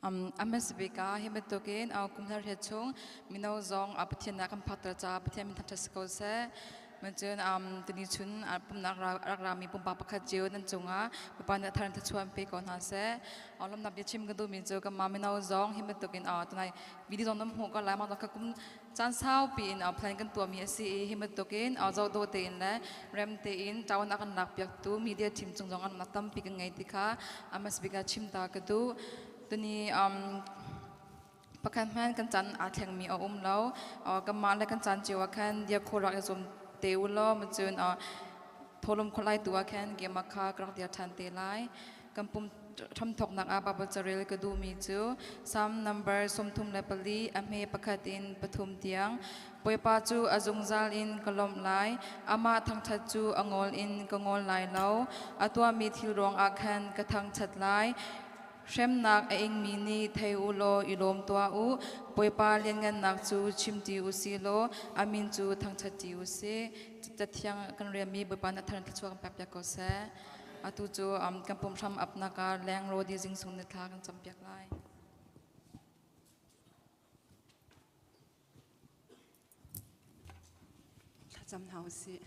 A hmasabik ah hi bantukin kum hlarhriat chung mino zong Pathian ah kan phakter caah Pathian min thangṭhat si ko seh. Cun tuni chun pumhnak rak rami pumpak pakhat cio nan cungah Bawipa nih a thar in thluachuah in pe ko hna seh. Lawmhnak biachim ka duhmi cu kanmah mino zong hi bantukin tunai video zong nan hmuh ko lai. Mah kha kum caan saupi in plan kan tuahmi a si i hi bantukin zohdawh tein le rem tein ṭawan a kan lakpiaktu media team cung zong an tampi kan ngei ti kha a hmasabik ah chim ta ka duh. Tuni pakhat hmanh kan caan aa thlengmi a um lo. Kanmah le kan caan cio ah khan dia khur rak i zuam te u law macun tholum khualai tu ah khan keimah kha ka rak dir ṭhan te lai. Kan pum hramthawknak ah Baibal carel ka duhmi cu Psalm number 34 a hme pakhat in pathum tiang Bawipa cu a zungzal in ka lawmh lai, amah thangṭhat cu a ngol in ka ngol lai lo. A tuahmi thil ruangah khan ka thangṭhat lai. Hremnak a ingmi nih thei u law i lawm tuah u. Bawipa lianngannak cu chim ti u si law a min cu thangṭhat ti u sih. Cathiang kan rianmi Bawipa nih a thar in thluachuah kan pekpiak ko seh. Atu cu kan pum hram apnak ah leng rodi zingsung ni thla kan campiak lai. Thlacam hna usih.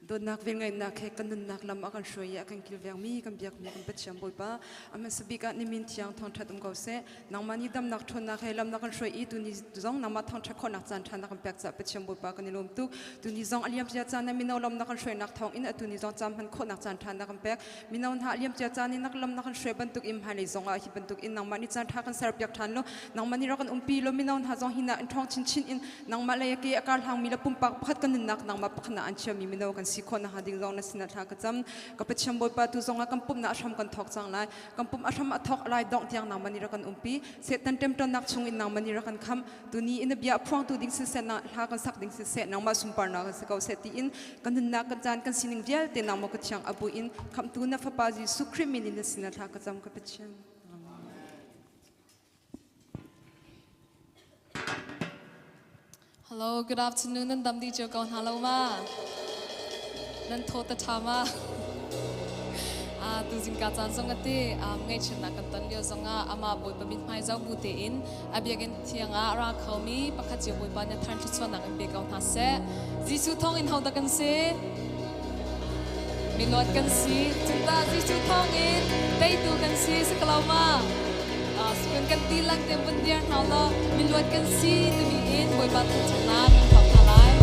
Dawtnak velngeihnak he kan nunnak lam a kan hruai i a kan kilvengmi kan biakmi kan Pathian Bawipa a hmasa bik ah nimin thiang thangṭhat um ko seh. Nangmah nih damnak ṭhawnnak he lam na kan hruai i tuni zong nangmah thangṭhat khawhnak caan ṭha na kan pek caah Pathian Bawipa kan i lawm tuk. Tuni zong a liamcia caan ah mino lam na kan hruainak thawng in atu ni zong caan hman khawhnak caan ṭha na kan pek. Mino hna a liamcia caan in na lam na kan hruai bantuk in hmailei zong ah hi bantuk in nangmah nih caan ṭha kan serpiak ṭhan law nangmah nih rak kan umpi law mino hna zong hi na in ṭhawng chinchin in nangmah lei a ke a kar hlangmi le pumpak pakhat kan nunnak nangmah pakhat ah an chiami mino kan si khawh nakhnga ding zong na sinah thla ka cam. Ka Pathian Bawipa tu zong ah kan pumhnak a hram kan thawk cang lai. Kan pum a hram a thawk lai dongh tiang nangmah nih rak kan umpi. Satan ṭemṭonnak chung in nangmah nih rak kan khamh. Tuni in a bia phuangtu ding siseh na hla kan sak ding siseh nangmah sunparnak si ko seh tiin kan nunnak kan caan kan sining vialte nangmah ka thiang abu in khamhtu na fapa Jesuh Khrih min in na sin hla ka cam ka Pathian. Hello, good afternoon. Nan dam di cio ko hna lo ma? Nan thaw ta ṭha ma? Tu zingka caan zong ati ngaihchiatnak kan ton lio zongah amah Bawipa mithmai zoh bu tein a biakinn thiang ah ra khomi pakhat cio Bawipa nih thar thluachuahnak in pe ko hna seh. Jesuh thawng in hodah kan si? Miluat kan si. Cunta Jesuh thawng in teitu kan si si ko lo ma? Sukun kan ti lang te vun dir hna law miluat kan si timi in Bawipa thangṭhatnak kan thawk hna lai.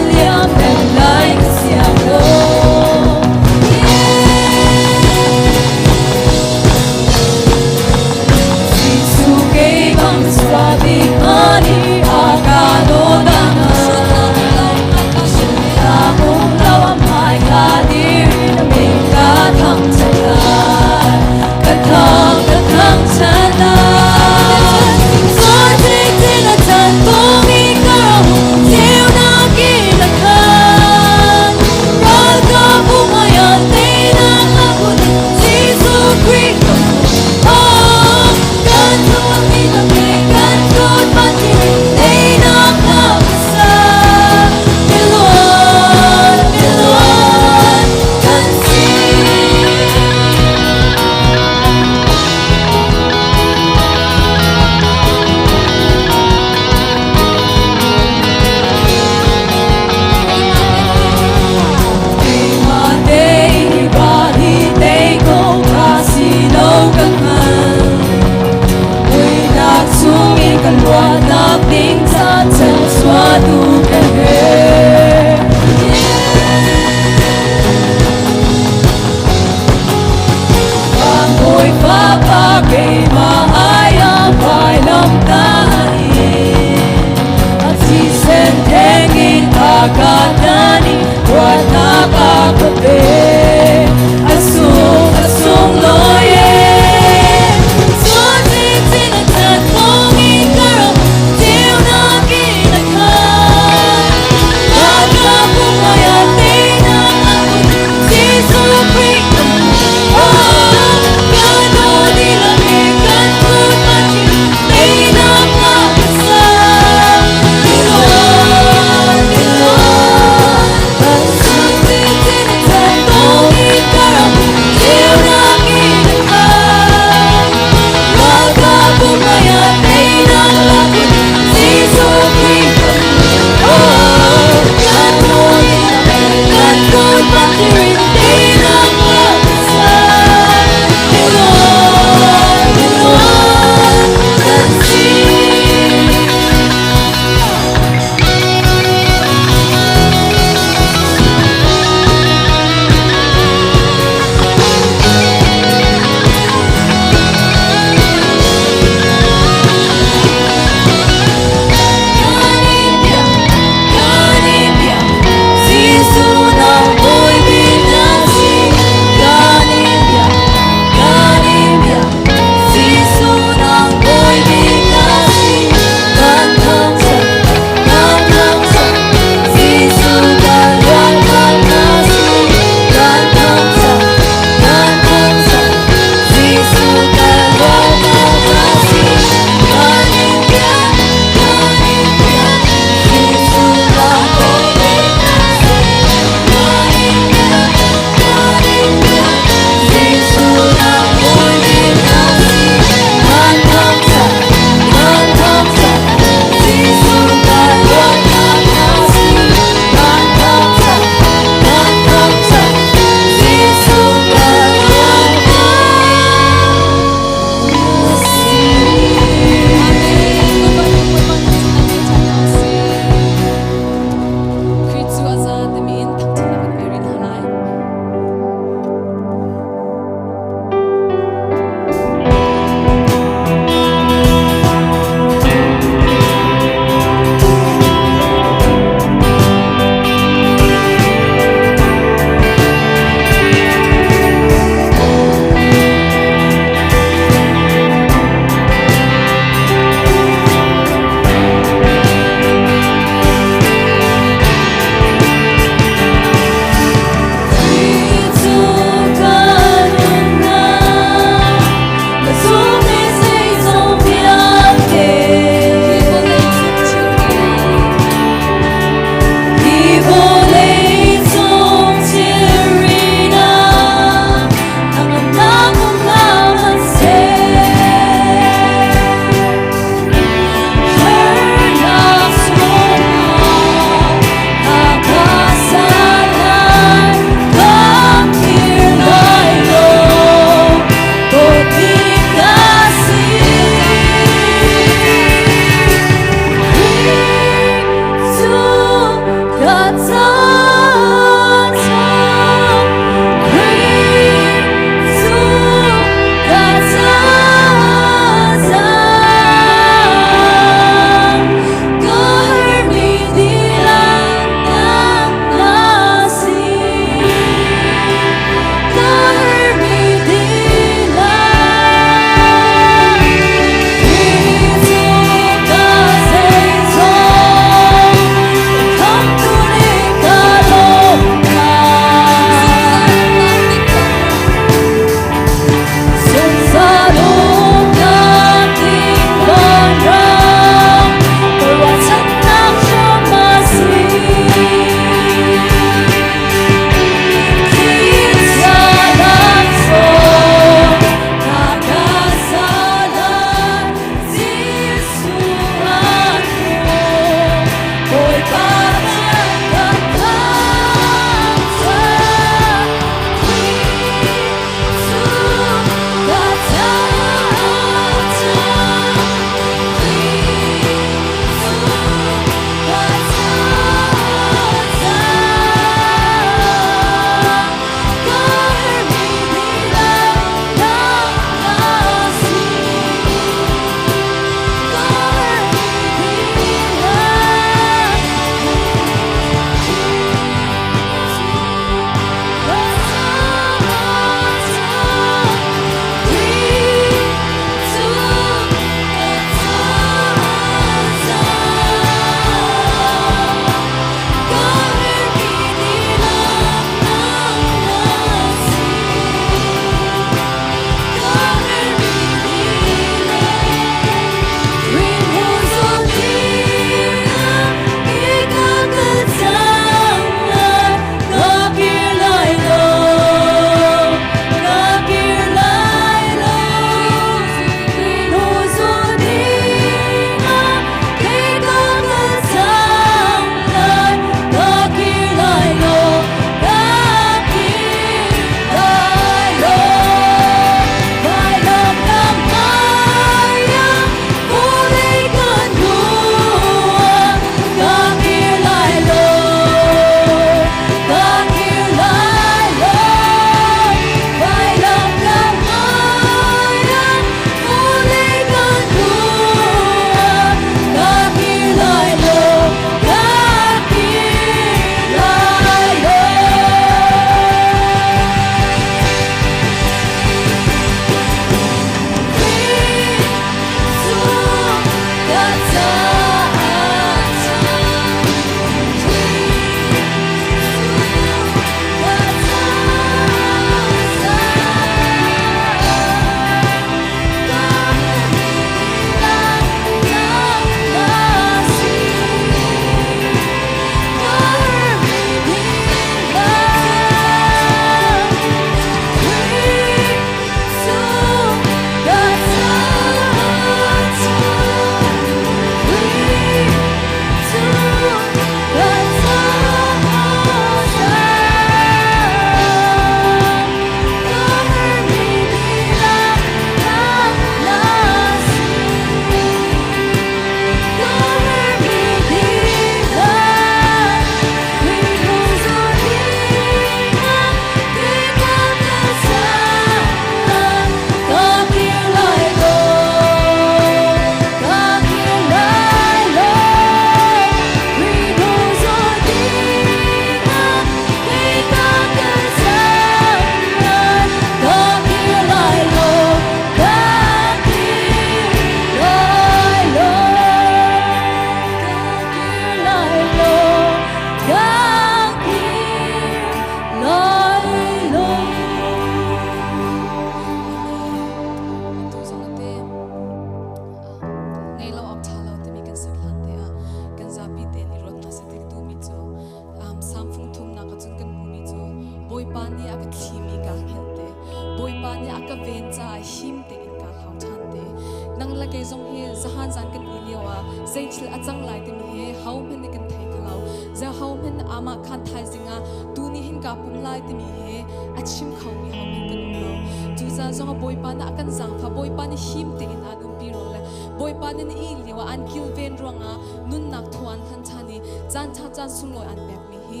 kei zong hi zahan zan kan i lio ah zei thil a cang lai timi hi ho hmanh nih kan thei kho lo. Ze ho hmanh amah khan thaizing ah tu ni hin ka pum lai timi hi a chim khomi ho hmanh kan um lo. Cucaah zong ah Bawipa nih a kan zaangfah, Bawipa nih him tein aan umpi ruang le Bawipa nih na ih lio ah aan kilven ruangah nunnak thaw aan hlan ṭhan i caan ṭha caan sunglawi aan pekmi hi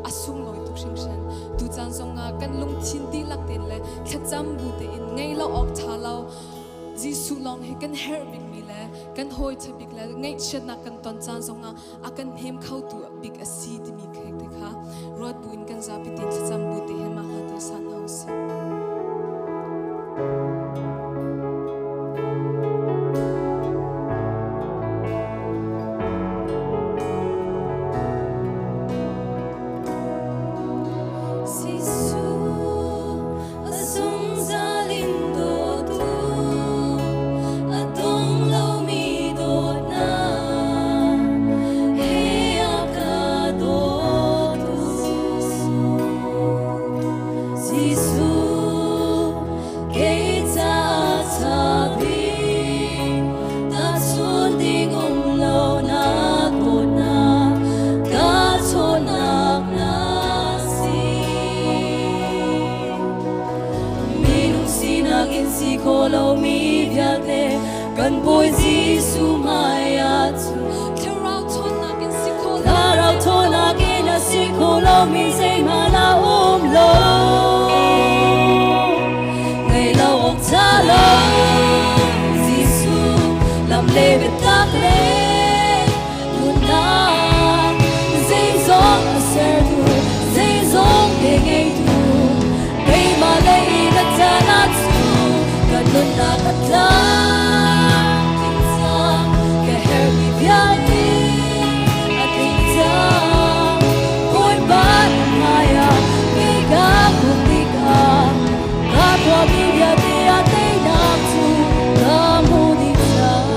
a sunglawi tuk hringhran. Tucaan zongah kan lungthin dihlak tein le thlacam bu tein ngei lo awk ṭha lo Jesuh lawng hi kan herh bikmi le kan hawi ṭha bik le ngaihchiatnak kan ton caan zongah a kan hnem khotu bik a si timi khek te kha ruat buin kan zapi te thlacam bu te he mah hla te sa hna usih. Kan Bawi Jesuh hmai ah cu Thlarau ṭhawnnak in si kho lo. Thlarau ṭhawnnak in a si kho lomi zeihmanh a um lo. Ngei lo awk ṭha lo. Jesuh lam le biatak le nunnak zeizong a sertu zeizong te ngeitu keimah lei na caan ah cu ka nunnak a tlam ding cang ka herhmi vialte a tling cang Bawipa na hmaiah kei ka kun tikah ka tuahmi vialte a teinak cu ka hmu dih cang.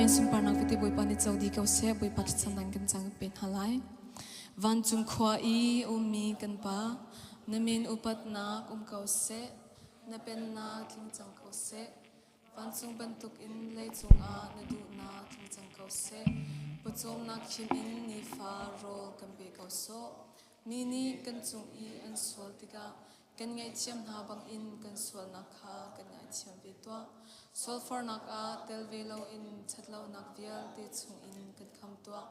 Amen. Sunparnak vialte Bawipa nih co dih ko seh. Bawipa thlacamnak kan cang pe hna lai. Vancung khua i ummi kan Pa, na min upatnak um ko seh. Na pennak tling cang ko seh. Vancung bantukin leicung ah na duhnak tling cang ko seh. Pawcawmnak khim in nifa rawl kan pe ko sawh. Mi nih kan cung i an sual tikah Kan ngaihthiam hna bangin kan sualnak kha kan ngaithiam ve tuah. Sualfornak ah tel ve loin ṭhatlonak vialte chungin kan kham tuah.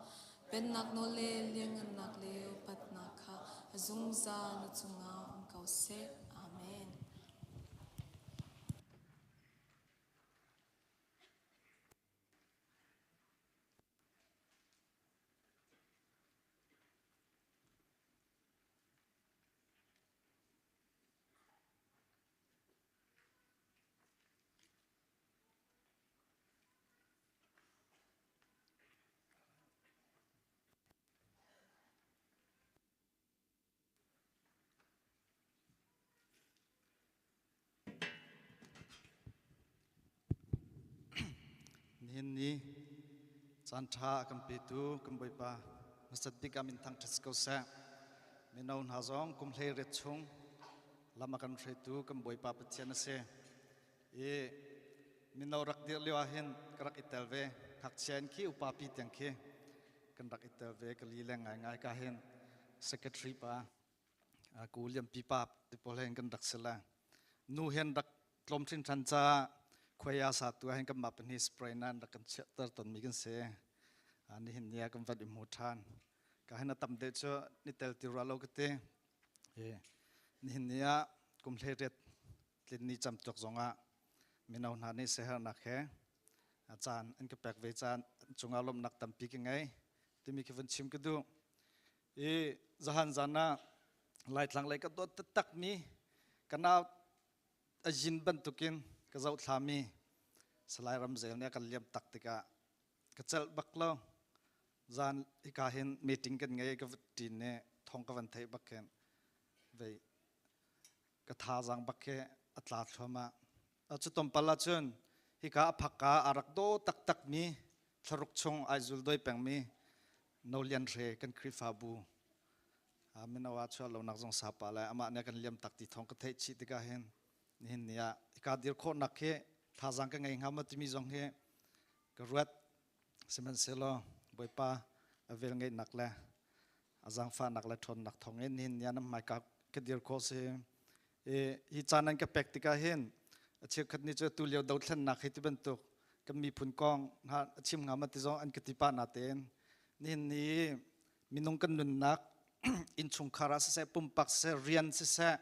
Pennak nawl le lianngannak le upatnak kha a zungzal na cungah um ko seh. Amen. Nihin ni caan ṭha a kan petu kan Bawipa hmasat bik ah min thangṭhat si ko seh. Mino hna zong kum 18 chung lam a kan hruaitu kan Bawipa Pathian a si. I mino rak dir lio ah hin ka rak i tel ve. Ngakchia in khi upa pi tiang khi kan rak i tel ve. Ka li leng ngaingai ka hin secretary pa ku liampi pa ti pawl hen kan rak si le nu hen rak tlawm hrinhran ca khuai sa tu ah hin kan mah pahnih spray nan rak kan chiahter tonmi kan si. Nihin ni ah kan van i hmu ṭhan. Ka hin a tam deuh cu ni tel ti rua lo ka ti. Nihin ni ah kum 18 tlin ni cam tuk zongah mino hna nih siaherhnak he caan an ka pek ve caan cungah lawmhnak tampi ka ngei timi khi vun chim ka duh. I zahan zan ah Laitlang lei ka dawt taktak mi ka nau a yin bantukin ka zohthlami Salai Ramzel nih a kan liam tak tikah ka celh bak lo. Zan hika hin meeting kan ngei ka ṭin ne thong ka van theih bak khin vei ka thazaang bak khi a tla thluahmah. Cu tompal ahcun hika a phakka a rak daw taktak mi thlaruk chung ai zul doi pengmi No Lian Hre kan Khrihfabu mino ah chuah lonak zong sapa le amah nih a kan liam tak ti thawng ka theih chih tikah hin nihin ni ah hika dir khawhnak hi thazaang ka ngei hnga maw timi zong hi ka ruat. Sihmanhsehlaw Bawipa a velngeihnak le a zaangfahnak le ṭhawnnak thawngin nihin ni ah nan hmaika ka dir khawh si. Hi caan an ka pek tikah hin a cheukhat nih cu tu lio dothlennak hi ti bantuk kan miphun kong hna a chim hnga ma ti zong an ka ti pah natein nihin ni minung kan nunnak innchungkhar ah siseh pumpak siseh rian siseh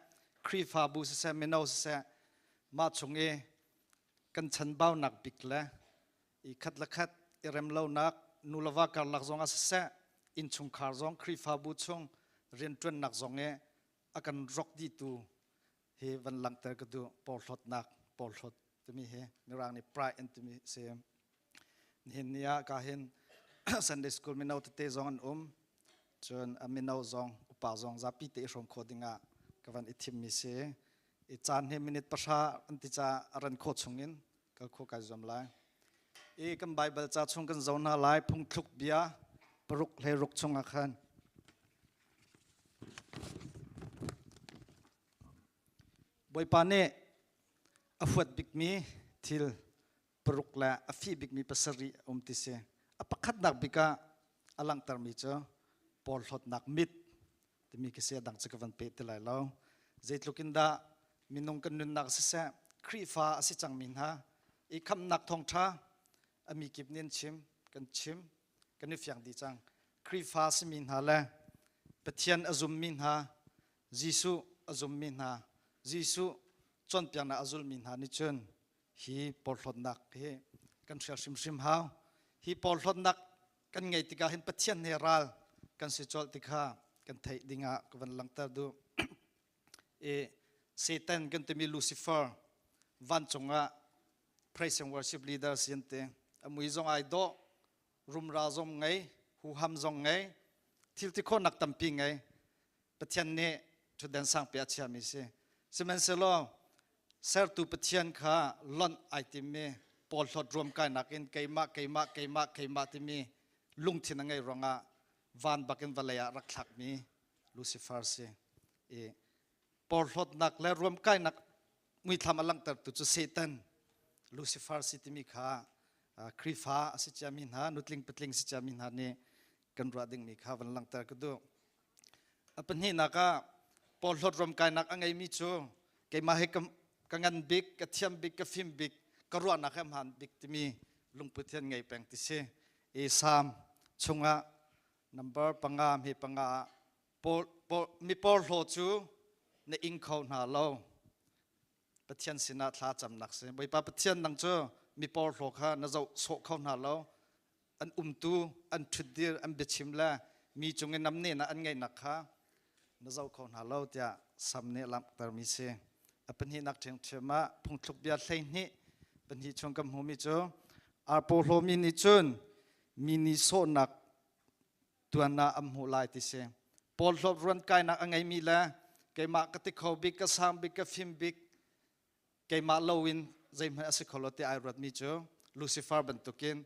Khrihfabu siseh mino siseh mah chung i kan chanbaunak bik le i khat le khat i rem lonak nu le va karlak zong ah siseh innchungkhar zong Khrihfabu chung rianṭuannak zong i a kan rok dihtu hi van langhter ka duh. Porhlawtnak, porhlawt timi hi mirang nih pride an timi si. Nihin ni ah ka hin Sunday school mino tete zong an um, cun a mino zong upa zong zapi te i hrawm khawh dingah ka van i thimmi si. I caan hi minute 10 an ti ca a ran khawh chungin kal khawh kai zuam lai. I kan Bible ca chung kan zo hna lai. Phungthluk bia 6 hlei ruk chungah khan. Bawipa nih a huat bikmi thil paruk le a fih bikmi pasarih a um ti si. A pakhatnak bik ah a langhtermi cu porhlawtnak mit timi khi si. A dang cu ka van peh ti lai lo. Zeitluk in dah minung kan nunnak siseh, Khrihfa a si cangmi hna i khamhnak thawngṭha a mi kip nih an chim, kan chim, kan i fiang dih cang. Khrihfa simi hna le Pathian a zummi hna, Jesuh a zummi hna, Jesuh cawnpiaknak a zulmi hna nih cun hi porhlawtnak hi kan hrial hrimhrim hau. Hi porhlawtnak kan ngei tikah hin Pathian he ral kan si colh ti kha kan theih dingah ka van langhter duh. I Satan kan timi Lucifer vancung ah praise and worship leader si an ti. A mui zong ai dawh, rumra zong ngei, huham zong ngei, thil ti khawhnak tampi ngei. Pathian nih ṭhutden sangpi a chiami si. Sihmanhsehlaw sertu Pathian kha lonh ai tim i Porhlawt ruamkainak in keimah keimah keimah keimah timi lungthin a ngei ruangah van bakin vawlei ah rak thlakmi Lucifer si. I porhlawtnak le ruamkainak muithlam a langhtertu cu Satan Lucifer si timi kha Khrihfa a si ciami hna nutling patling si ciami hna nih kan ruah dingmi kha van langhter ka duh. A pahnihnak ah porhlawt ruamkainak a ngeimi cu keimah hi ka ngan bik, ka thiam bik, ka fim bik, ka ruahnak he hmaan bik timi lungput hi an ngei peng ti si. I Salm chungah number panga hme panga ah mi porhlaw cu na ing kho hna lo. Pathian sinah thla camnak si. Bawipa Pathian nang cu mi porhlaw kha na zoh sawh kho hna lo. An umtu, an ṭhutdir, an biachim le mi cung i namnehnak an ngeihnak kha na zoh kho hna lo tiah Sam nih a langhtermi si. A pahnihnak ṭhiamṭhiam ah phungthluk bia 12 pahnih chung kan hmuhmi cu arporhlawmi nih cun mi nih sawhnak tuan ah an hmuh lai ti si. Porhlawt ruan kainak a ngeimi le keimah ka ti kho bik, ka sang bik, ka fim bik, keimah loin zeihmanh a si kho lo ti ai ruatmi cu Lucifer bantukin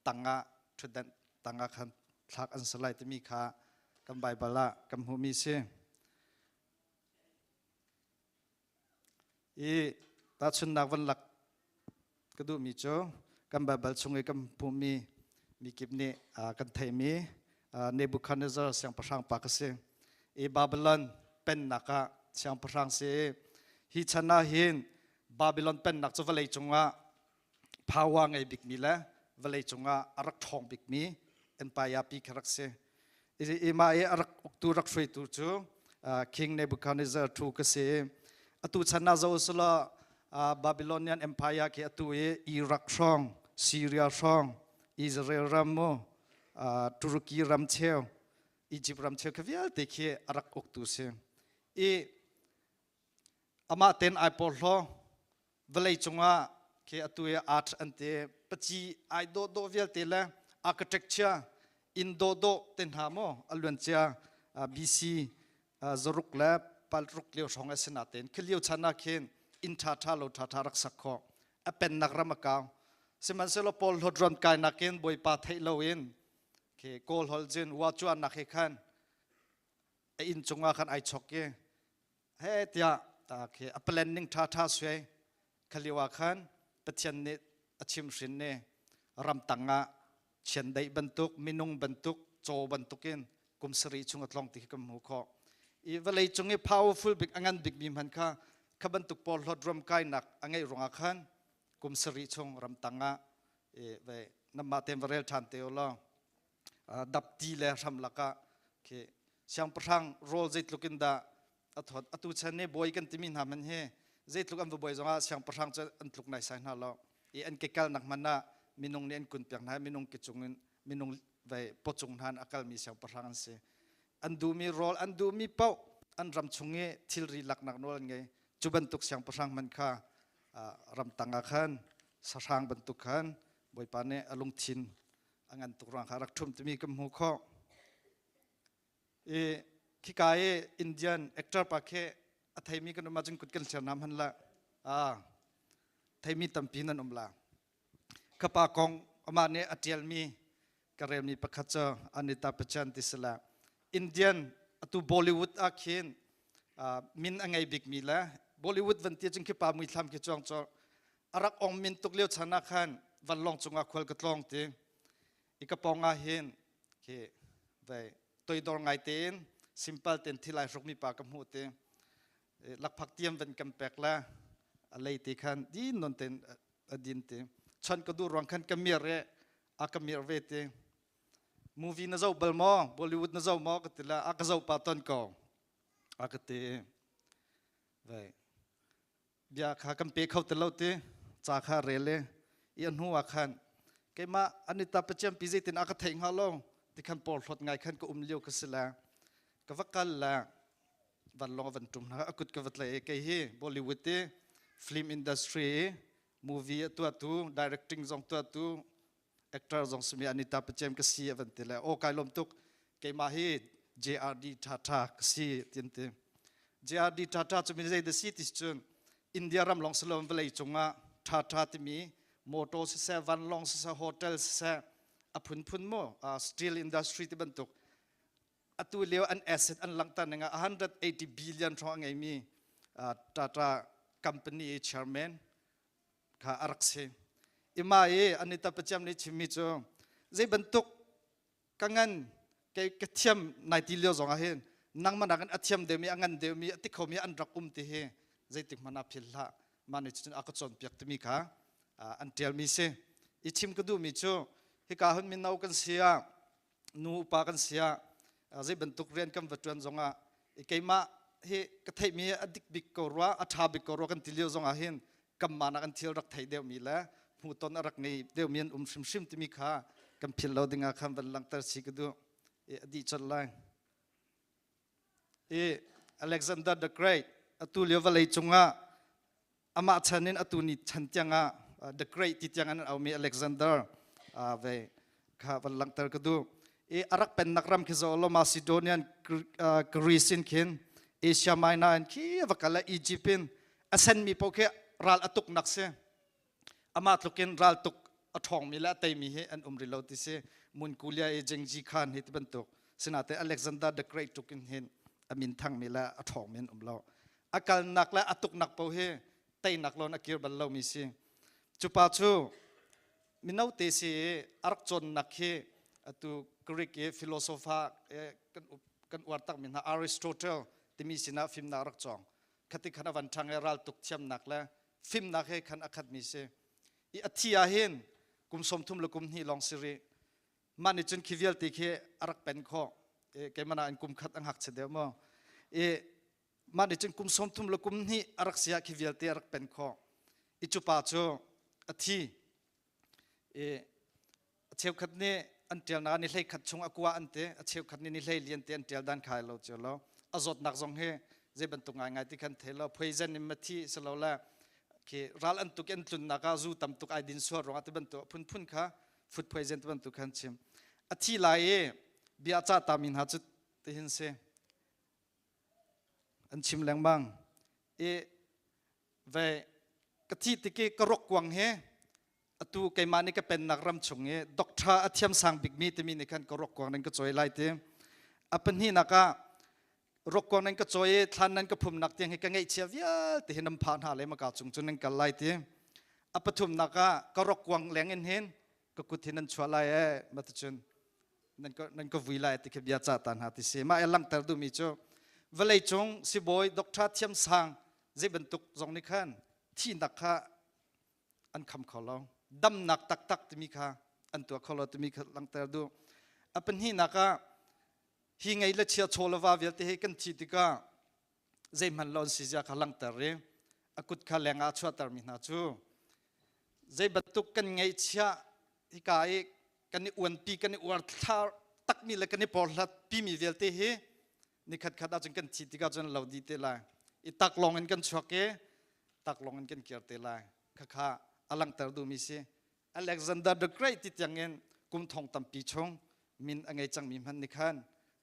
tangah ṭhutdan tangah khan thlak an si lai timi kha kan Baibal ah kan hmuhmi si. I tahchunnak van lak ka duhmi cu kan Baibal chung i kan hmuhmi mikip nih kan theihmi Nebuchadnezzar siangpahrang pa ka si. I Babylon pennak ah siangpahrang si i hi chan ah hin Babylon pennak cu vawlei cungah power ngei bikmi le vawlei cungah a rak ṭhawng bikmi empire pi kha rak si. I mah i a rak uktu rak hruaitu cu King Nebuchadnezzar thu ka si. Atu chan ah zo usulaw Babylonian Empire khi atu i Iraq hrawng, Syria hrawng, Israel ram mu, Turkey ram cheu, Egypt ram cheu kha vialte khi a rak uktu si. I amah ten ai porhlaw vawlei cungah khi atu i art an ti paci ai dawh dawh vialte le architecture inn dawh dawh te hna maw a luancia BC zaruk le palruk lio hrawng a si natein khi lio chan ah khin inn ṭha ṭha lo ṭha ṭha rak sak khawh a pennak ram a kau sihmanhsehlaw Paul hlawt ron kainak in Bawipa theih loin khi Kawl holh cun wa cuannak he khan a inn cungah khan ai chok i he tiah khi a planning ṭha ṭha suai khalio ah khan Pathian nih a chimhrin ne ramtang ah chiandeih bantuk minung bantuk caw bantukin kum sarih chung a tlong ti khi kan hmu khawh i vawlei cung i powerful bik a ngan bikmi hman kha kha bantuk pawl hlawt ram kainak a ngeih ruangah khan kum sarih chung ramtang ah ve namah ten va rel ṭhan te u law dapti le hram lakah khi siangpahrang rawl zeitluk in dah a thawt atu chan nih bawi kan timi hna man hi zeitluk an va bawi zongah siangpahrang cu an tluk naisai hna lo i an ke kalnak hmanh ah minung nih an kun piak hna minung ke cung in minung vai pawcung hna in a kalmi siangpahrang an si an duhmi rawl an duhmi paoh an ram chung i thilri laknak nawl an ngei cu bantuk siangpahrang hmanh kha ramtang ah khan sahrang bantuk khan bawipa nih a lungthin a ngan tuk ruang kha rak ṭhum timi kan hmu khawh. I khika i Indian actor pa khi a theimi kan um ahcun kut kan hlir nam han la. Ah, theimi tampi nan um la. Ka pa kong amah nih a ṭialmi ka relmi pakhat cu Anita Bachchan ti si la. Indian atu Bollywood ah khin min a ngei bikmi le Bollywood van ti cun khi pa muithlam khi chuang cu a rak ong min tuk lio chan ah khan vanlawng cungah khual ka tlawng ti i ka pawng ah hin khi vai toidor ngai tein simple ten thil ai hrukmi pa ka hmuh ti lakphak tiam van kan pek la a lei te khan din non ten a din ti chon ka duh ruang khan ka mir e a ka mir ve ti movie na zoh bal maw Bollywood na zoh maw ka ti la a ka zoh pa ton ko a ka ti vai bia kha kan pe kho ti lo ti ca kha rel i i a hnu ah khan keimah Anita Pathian pi zeitin a ka theih hnga lo ti khan porhlawt ngai khan ka um lio ka si le ka va kal le vanlawng van ṭum hna a kut ka va tlaih i kei hi Bollywood i film industry i movie a tuahtu directing zong tuahtu actor zong simi Anita Pathian ka si a van ti le aw kai lawm tuk keimah hi JRD Tata ka si tin ti JRD Tata cu mi zei da si ti cun India ram lawng si lo vawlei cungah Tata timi Motor siseh, vanlawng siseh, hotel siseh, a phunphun mu steel industry ti bantuk atu lio an asset an langhter ning ah 180 billion hrawng a ngeimi Tata company chairman kha a rak si. Ima i Anita Pachiam nih chimmi cu zei bantuk ka ngan kei ka thiam nai ti lio zong ah hin nangmah nakin a thiam deuhmi a ngan deuhmi a ti khomi an rak um ti hi zeitik hmanh ah phil hlah mah nih cun a ka cawnpiak timi kha an ṭialmi si. I chim ka duhmi cu hika hun mino kan si ah nu upa kan si ah zei bantuk rian kan va ṭuan zongah keimah hi ka theihmi a dik bik ko rua a ṭha bik ko rua kan ti lio zongah hin kanmah nak an thil rak theih deuhmi le hmuhton a rak ngei deuhmi an um hrimhrim timi kha kan philh lo dingah khan van langhter si ka duh i a dih colh lai. I Alexander the Great atu lio vawlei cungah amah chan in atu ni chan tiangah the Great ti tiang an aumi Alexander ve kha van langhter ka duh. I a rak pennak ram khi zo lo Macedonian Greece in khin Asia Minor in khi va kal Egypt in a senmi paoh khi ral a tuknak si. Amah tluk in ral tuk a ṭhawngmi le a teimi hi an um rih lo ti si. Munkulia i Jengji Khan hi ti bantuk. Sinate Alexander the Great tuk in hin a min thangmi le a ṭhawngmi an um lo. A kalnak le a tuknak paoh hi teinak lon a kir bal lomi si. Cu pa cu mino te si i a rak cawnnak hi atu Greek i philosopher kan uar takmi hna Aristotle timi sinah fimnak a rak cawng. Khati khan a van ṭhang i raltuk thiamnak le fimnak he khan a khatmi si. I a thi ah hin kum 30 le kum hnih lawng si rih. Mah nih cun khi vialte khi a rak pen khawh. Keimah nain kum khat a ngakchia deuh maw. I mah nih cun kum 30 le kum hnih a rak si ah khi vialte a rak pen khawh. I cu pa cu a thi. I a cheukhat nih an ṭialnak ni hlei khat chung a kua an ti a cheukhat nih ni hlei lian ti an ṭial dan khai lo cio lo a zawtnak zong hi zei bantuk ngaingai ti khan thei lo poison in mathi silo le khi ral an tuk an tlunnak ah zu tam tuk ai din sual ruangah ti bantuk phunphun kha food poison ti bantuk khan chim a thi lai i bia ca ta mi hna cu tihin si an chim lengmang i ve ka thi tiki ka rok kuang he atu keimah nih ka pennak ram chung i doctor a thiam sang bikmi timi nih khan ka rok kuang nan ka cawi lai ti a pahnihnak ah rok kuang nan ka cawi i thlan nan ka phumnak tiang hi ka ngeihchia vialte hi nan phah hna le maka cung cun nan kal lai ti a pathumnak ah ka rok kuang leng in hin ka kut hi nan chuah lai e maticun nan ka nan ka vui lai ti khi bia ca ta hna ti si mah i langhter duhmi cu vawlei cung sibawi doctor thiam sang zei bantuk zong nih khan thihnak kha an kham kho lo damnak taktak timi kha an tuah kho lo timi kha langhter duh a pahnihnak ah hi ngei le chia chaw le va vialte hi kan thi tikah zeihmanh lo an si zia kha langhter i a kut kha leng ah a chuahtermi hna cu zei bantuk kan ngeihchiah hika i kan i uanpi kan i uar thlar takmi le kan i porhlat pimi vialte hi nikhat khat ahcun kan thi tikah cun lo di te lai i taklawng in kan chuak i taklawng in kan kir te lai khakha a langhter duhmi si Alexander the Great ti tiangin kum thong tampi chung min a ngei cangmi hmanh nih khan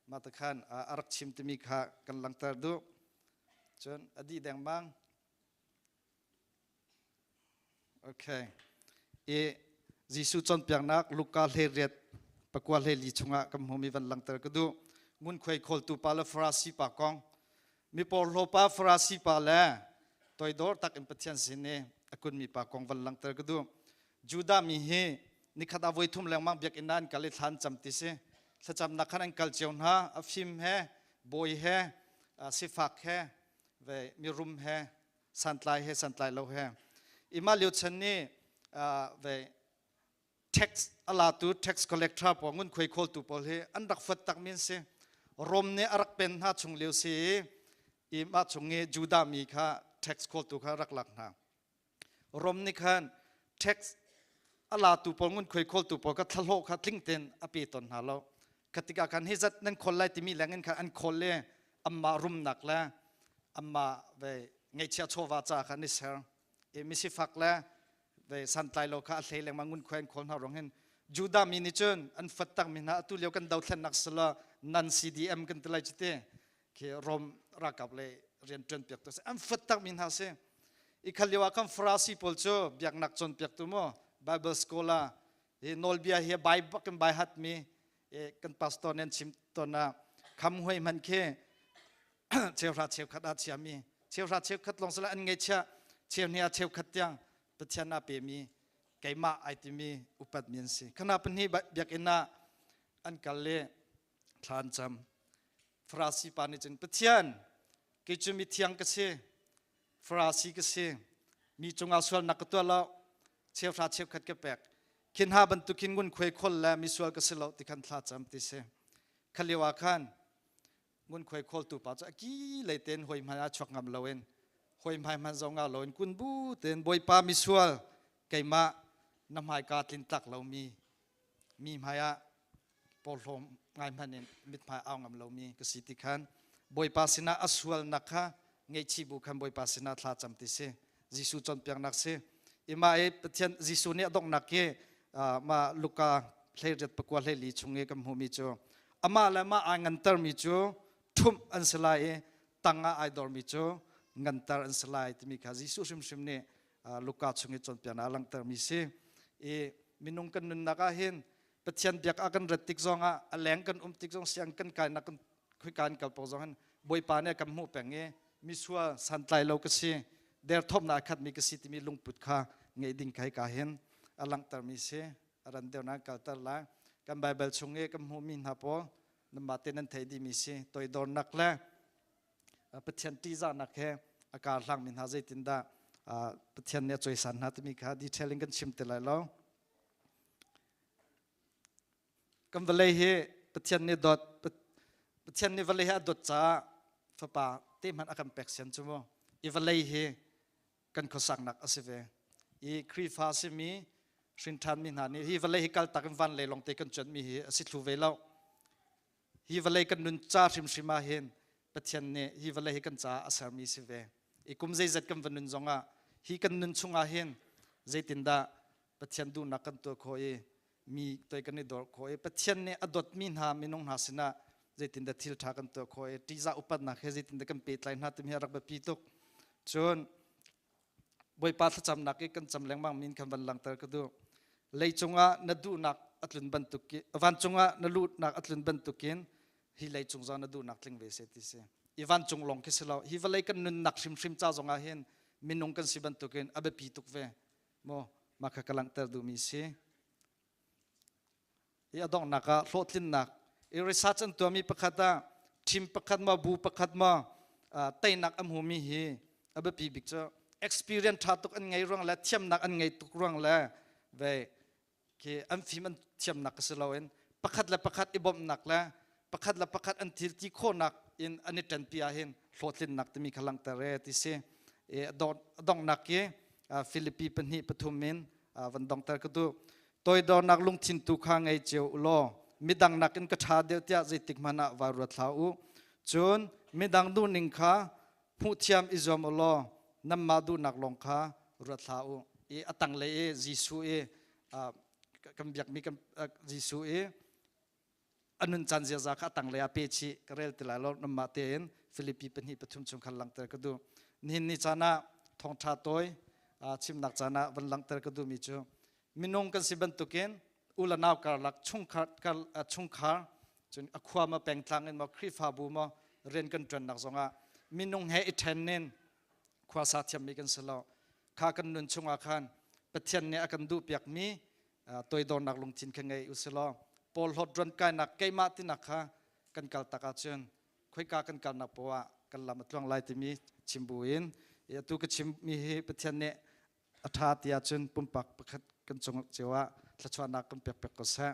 mah te khan a rak chim timi kha kan langhter duh cun a dih dengmang Okay. I Jesuh cawnpiaknak Luka hlei riat pakua hlei li chungah kan hmumi van langhter ka duh. Ngunkhuai khawltu pa le Farasi pa kong. Mi porhlaw pa Farasi pa le toidor tak in Pathian sin i a kunmi pa kong van langhter ka duh. Judah mi hi nikhat ah voi thum lengmang biakinn ah an kal i thla an cam ti si. Thlacamnak khan an kal cio hna. A fim he, bawi he, sifak he, ve mirum he, santlai he santlai lo he ima lio chan ni ve tax alatu tax collector pawl ngun khuai khawltu pawl hi an rak fat tak min si Rom nih a rak pen hna chung lio si i mah chung i Judah mi kha tax khawltu kha rak lak hna Rom nih khan tax a latu pawl ngun khuai khawltu pawl kha thlahlawh kha tling ten a pe ton hna lo khatika khan hi zat nan khawl lai timi leng in khan an khawl le amma rumnak le amma ve ngeihchiah chawva ca kha an i ser i misifak le ve santlai lo kha a hlei lengmang ngunkhuai an khawl hna ruang hin Judah mi nih cun an fat tak mi hna atu lio kan dothlennak sila nan CDM kan ti lai cu ti khi Rom ralkap le rian ṭuan piak tu si an fat tak mi hna si i khal lio ah khan Farasi pawl cu biaknak cawnpiak tu mu Bible scholar hi nawlbia hi bai bak in bai hat mi kan pastor nen chim ton ah kham huai man khi cheuhra cheukhat ah chiami cheuhra cheukhat long sala an ngei chia cheu hnia cheukhat tiang Pathian a pe mi keimah ai timi upat mi an si khana pahnih biakinn ah an kal le thla an cam Farasi pa nih cun Pathian kei cu mi thiang ka si Farasi ka si mi cungah sualnak ka tuah lo cheuhra cheukhat ka pek khin ha bantukin ngun khuai khol le misual ka si lo ti khan thla cam ti si khalio ah khan ngunkhuai khawltu pa cu a ki lei ten hoi hmai ah chuak ngam loin hoi hmai hman zong nga loin kun bu ten bawipa misual keimah na hmaika tlin tlak lomi mi hmai ah porhlawm ngai hman in mithmai au ngam lomi ka si ti khan bawipa sinah a sualnak kha ngaihchih bu khan bawipa sinah thla cam ti si Jesuh cawnpiaknak si ima i Pathian Jesuh nih a donghnak hi ma Luka hleiriat pakua hleili chung i kan hmuhmi cu amah le amah ai ngantermi cu ṭhumh an si lai i tang ah ai dormi cu nganter an si lai timi kha Jesuh hrimhrim nih Luka chung i cawnpiaknak a langhtermi si i minung kan nunnak ah hin Pathian biak ah kan rat tik zongah a leng kan um tik zong siang kan kainak kan khoi kan kal pok zong hin Bawipa nih a kan hmuh peng i misual santlai lo ka si derthawmnak a khatmi ka si timi lungput kha ngeih ding kha hika hin a langhtermi si a ran deuh nan kalter lai kan Bible chung i kan hmuhmi hna pawl nanmah te nan theih dihmi si toidornak le Pathian ṭihzahnak he a kar hlangmi hna zeitindah Pathian nih a cawisan hna timi kha detail in kan chim te lai lo. Kan vawlei hi Pathian nih dawt Pathian nih vawlei hi a dawt caah fapa te hmanh a kan pek sian cu mu. I vawlei hi kan khuasaknak a si ve. I Khrihfa simi hrinṭhanmi hna nih hi vawlei hi kaltak in van lei lawngte kan cuanhmi hi a si thlu ve lo. Hi vawlei kan nun ca hrimhrim ah hin Pathian nih hi vawlei hi kan caah a sermi si ve. I kum zeizat kan va nun zongah hi kan nun chungah hin zeitindah Pathian duhnak kan tuah khawh i mi toi kan i dawr khawh i Pathian nih a dawtmi hna minung hna sinah zeitindah thil ṭha kan tuah khawh i ṭihzah upatnak he zeitindah kan pehtlai hna timi hi a rak biapi tuk. Cun Bawipa thlacamnak i kan cam lengmang min kan van langhter ka duh. Leicung ah na duhnak a tlun bantuk vancung ah na luhnak a tlun bantukin hi leicung zong na duhnak tling ve se ti si. I vancung lawng khi si lo. Hi vawlei kan nunnak hrimhrim ca zong ah hin minung kan si bantukin a biapi tuk ve. Maw mah kha ka langhter duhmi si. Hi a donghnak ah hlawhtlinnak i research an tuahmi pakhat ah team pakhat maw bu pakhat maw teinak a hmumi hi a biapi bik cu experience ṭha tuk an ngei ruang le thiamnak an ngei tuk ruang le ve khi an fim an thiamnak ka si loin pakhat le pakhat i bawmhnak le pakhat le pakhat an thil ti khawhnak in an i ṭanpi ah hin hlawhtlinnak timi kha langhter e ti si i a donghnak hi Philippi pahnih pathum in van dongter ka duh toidornak lungthin tu kha ngei cio u law midang nakin ka ṭha deuh tiah zeitik hmanh ah vai ruat hlah u cun midang duhning kha hmuhthiam i zuam u law nanmah duhnak lawng kha ruat hlah u i a tanglei i Jesuh i kan biakmi kan Jesuh i a nun caan ziaza kha a tanglei ah pe chih ka rel ti lai lo nanmah tein Filipi pahnih pathum chung khan langhter ka duh nihin ni caan ah thawngṭha tawi chimnak caan ah van langhter ka duhmi cu minung kan si bantukin u le nau karlak chungkhar chungkhar cun a khua ma pengtlang in maw Khrihfabu maw rian kan ṭuannak zongah minung he i ṭhen in khuasa thiammi kan si lo kha kan nun chungah khan Pathian nih a kan duhpiakmi toidornak lungthin kha ngei usilaw Paul hlawt ruan kainak keimah tinak kha kan kal tak ahcun khoika kan kalnak poah ah kan lam a tluang lai timi chim bu in atu ka chimmi hi Pathian nih a ṭha ti ahcun pumpak pakhat kan cung cio ah thluachuahnak kan pek pek ko seh.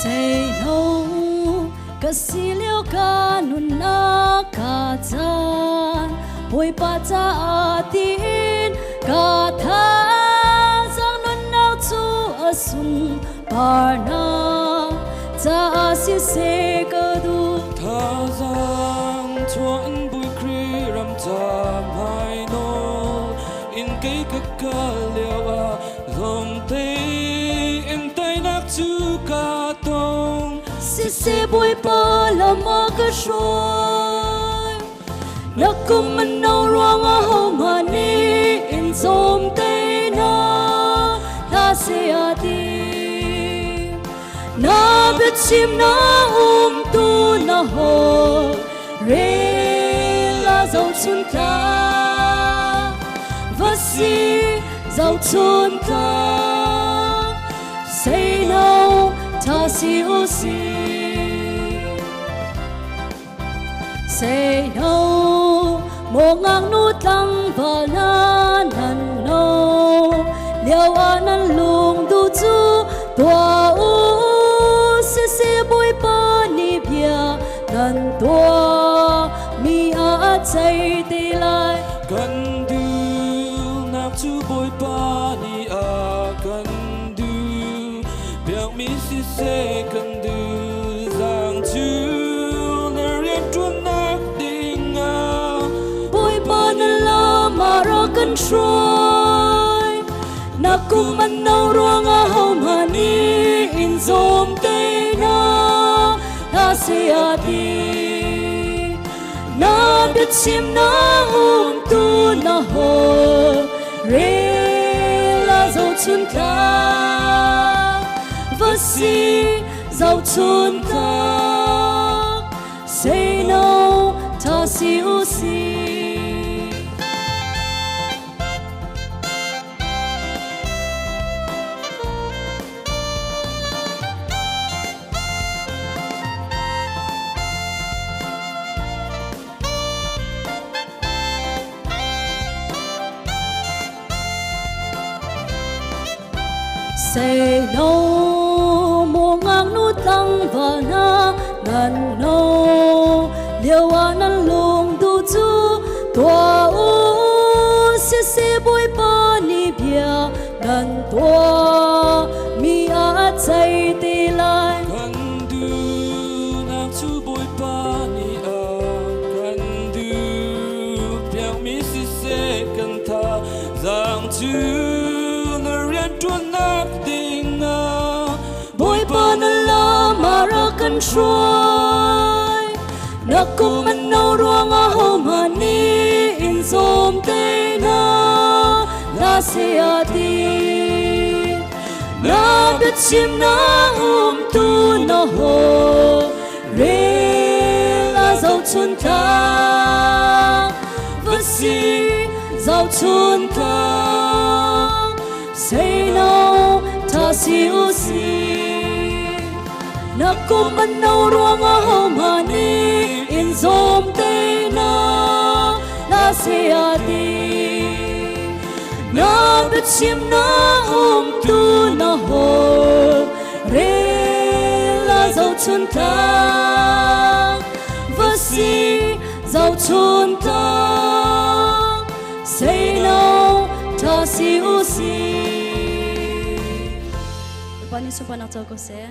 Seino ka si lio ka nunnak ka caan Bawipa caah tiin ka thazaang nunnak cu a sunparnak caah siseh ka duh. Thazaang chuah in Bawi Khrih ram ca hmai nawl in kei ka kal lio ah lawm tein teinak cu ka tong. Siseh Bawipa lam a ka hruai na kum an no ruangah hohmah nih in zawm te hna hlah seh a ti. Na biachim na umtu na haw rel a zohchun tlak va si zohchun tlak seino tha si u si Seino maw ngaknu tlangval hna nan no lio ah nan lung duh cu tuah u siseh Bawipa nih bia nan tuah mi ah a ceih te lai. Kan duhnak cu Bawipa nih a kan duh piakmi siseh kan duh zang cu na rianṭuannak dingah Bawipa na lam ah rak kan hruai na kum an no ruangah hohmah nih in zawm te hna hlah seh a ti. Na biachim na umtu na haw rel a zohchun tlak va si zohchun tlak seino tha si u si. Say no maw ngaknu tlangval hna nan no lio ah nan lung duh cu tuah u siseh Bawipa nih bia nan tuah mi ah a ceih te lai. Kan duhnak cu Bawipa nih a kan duh piakmi siseh kan thazaang cu na rianṭuannak dingah Bawipa na lam ah rak kan hruai na kum an no ruangah hohmah nih in zawm te hna hlah seh a ti. Na biachim na umtu na haw rel a zohchun tlak va si zohchun tlak seino tha si u si na kum an no ruangah hohmah nih in zawm te hna hlah seh a ti. Na biachim na umtu na haw rel a zohchun tlak va si zohchun tlak seino tha si u si. Bawipa nih sunparnak co ko seh.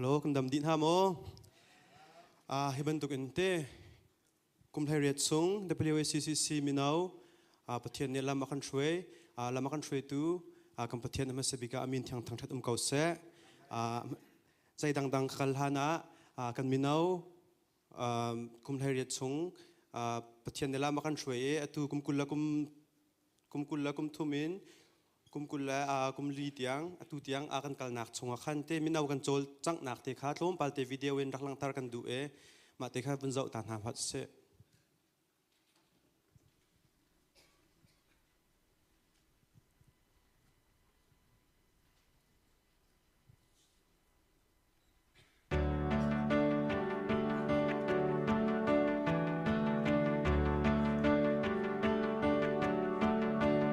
Hello, kan dam dih hna maw? Ah, hi bantuk in te Kum 18 chung WACCC mino Pathian nih lam a kan hruai lam a kan hruaitu kan Pathian a hmasa bik ah a min thiang thangṭhat um ko seh. Zei dangdang ka kal hlan ah kan mino kum 18 chung Pathian nih lam a kan hruai i atu kum 20 le kum 20 le kum thum in Kum 20 le kum 4 tiang atu tiang a kan kalnak chungah khan te mino kan cawl canghnak te kha tlawmpal te video in rak langhter kan duh e mah te kha vun zoh ta hna hmanh sih.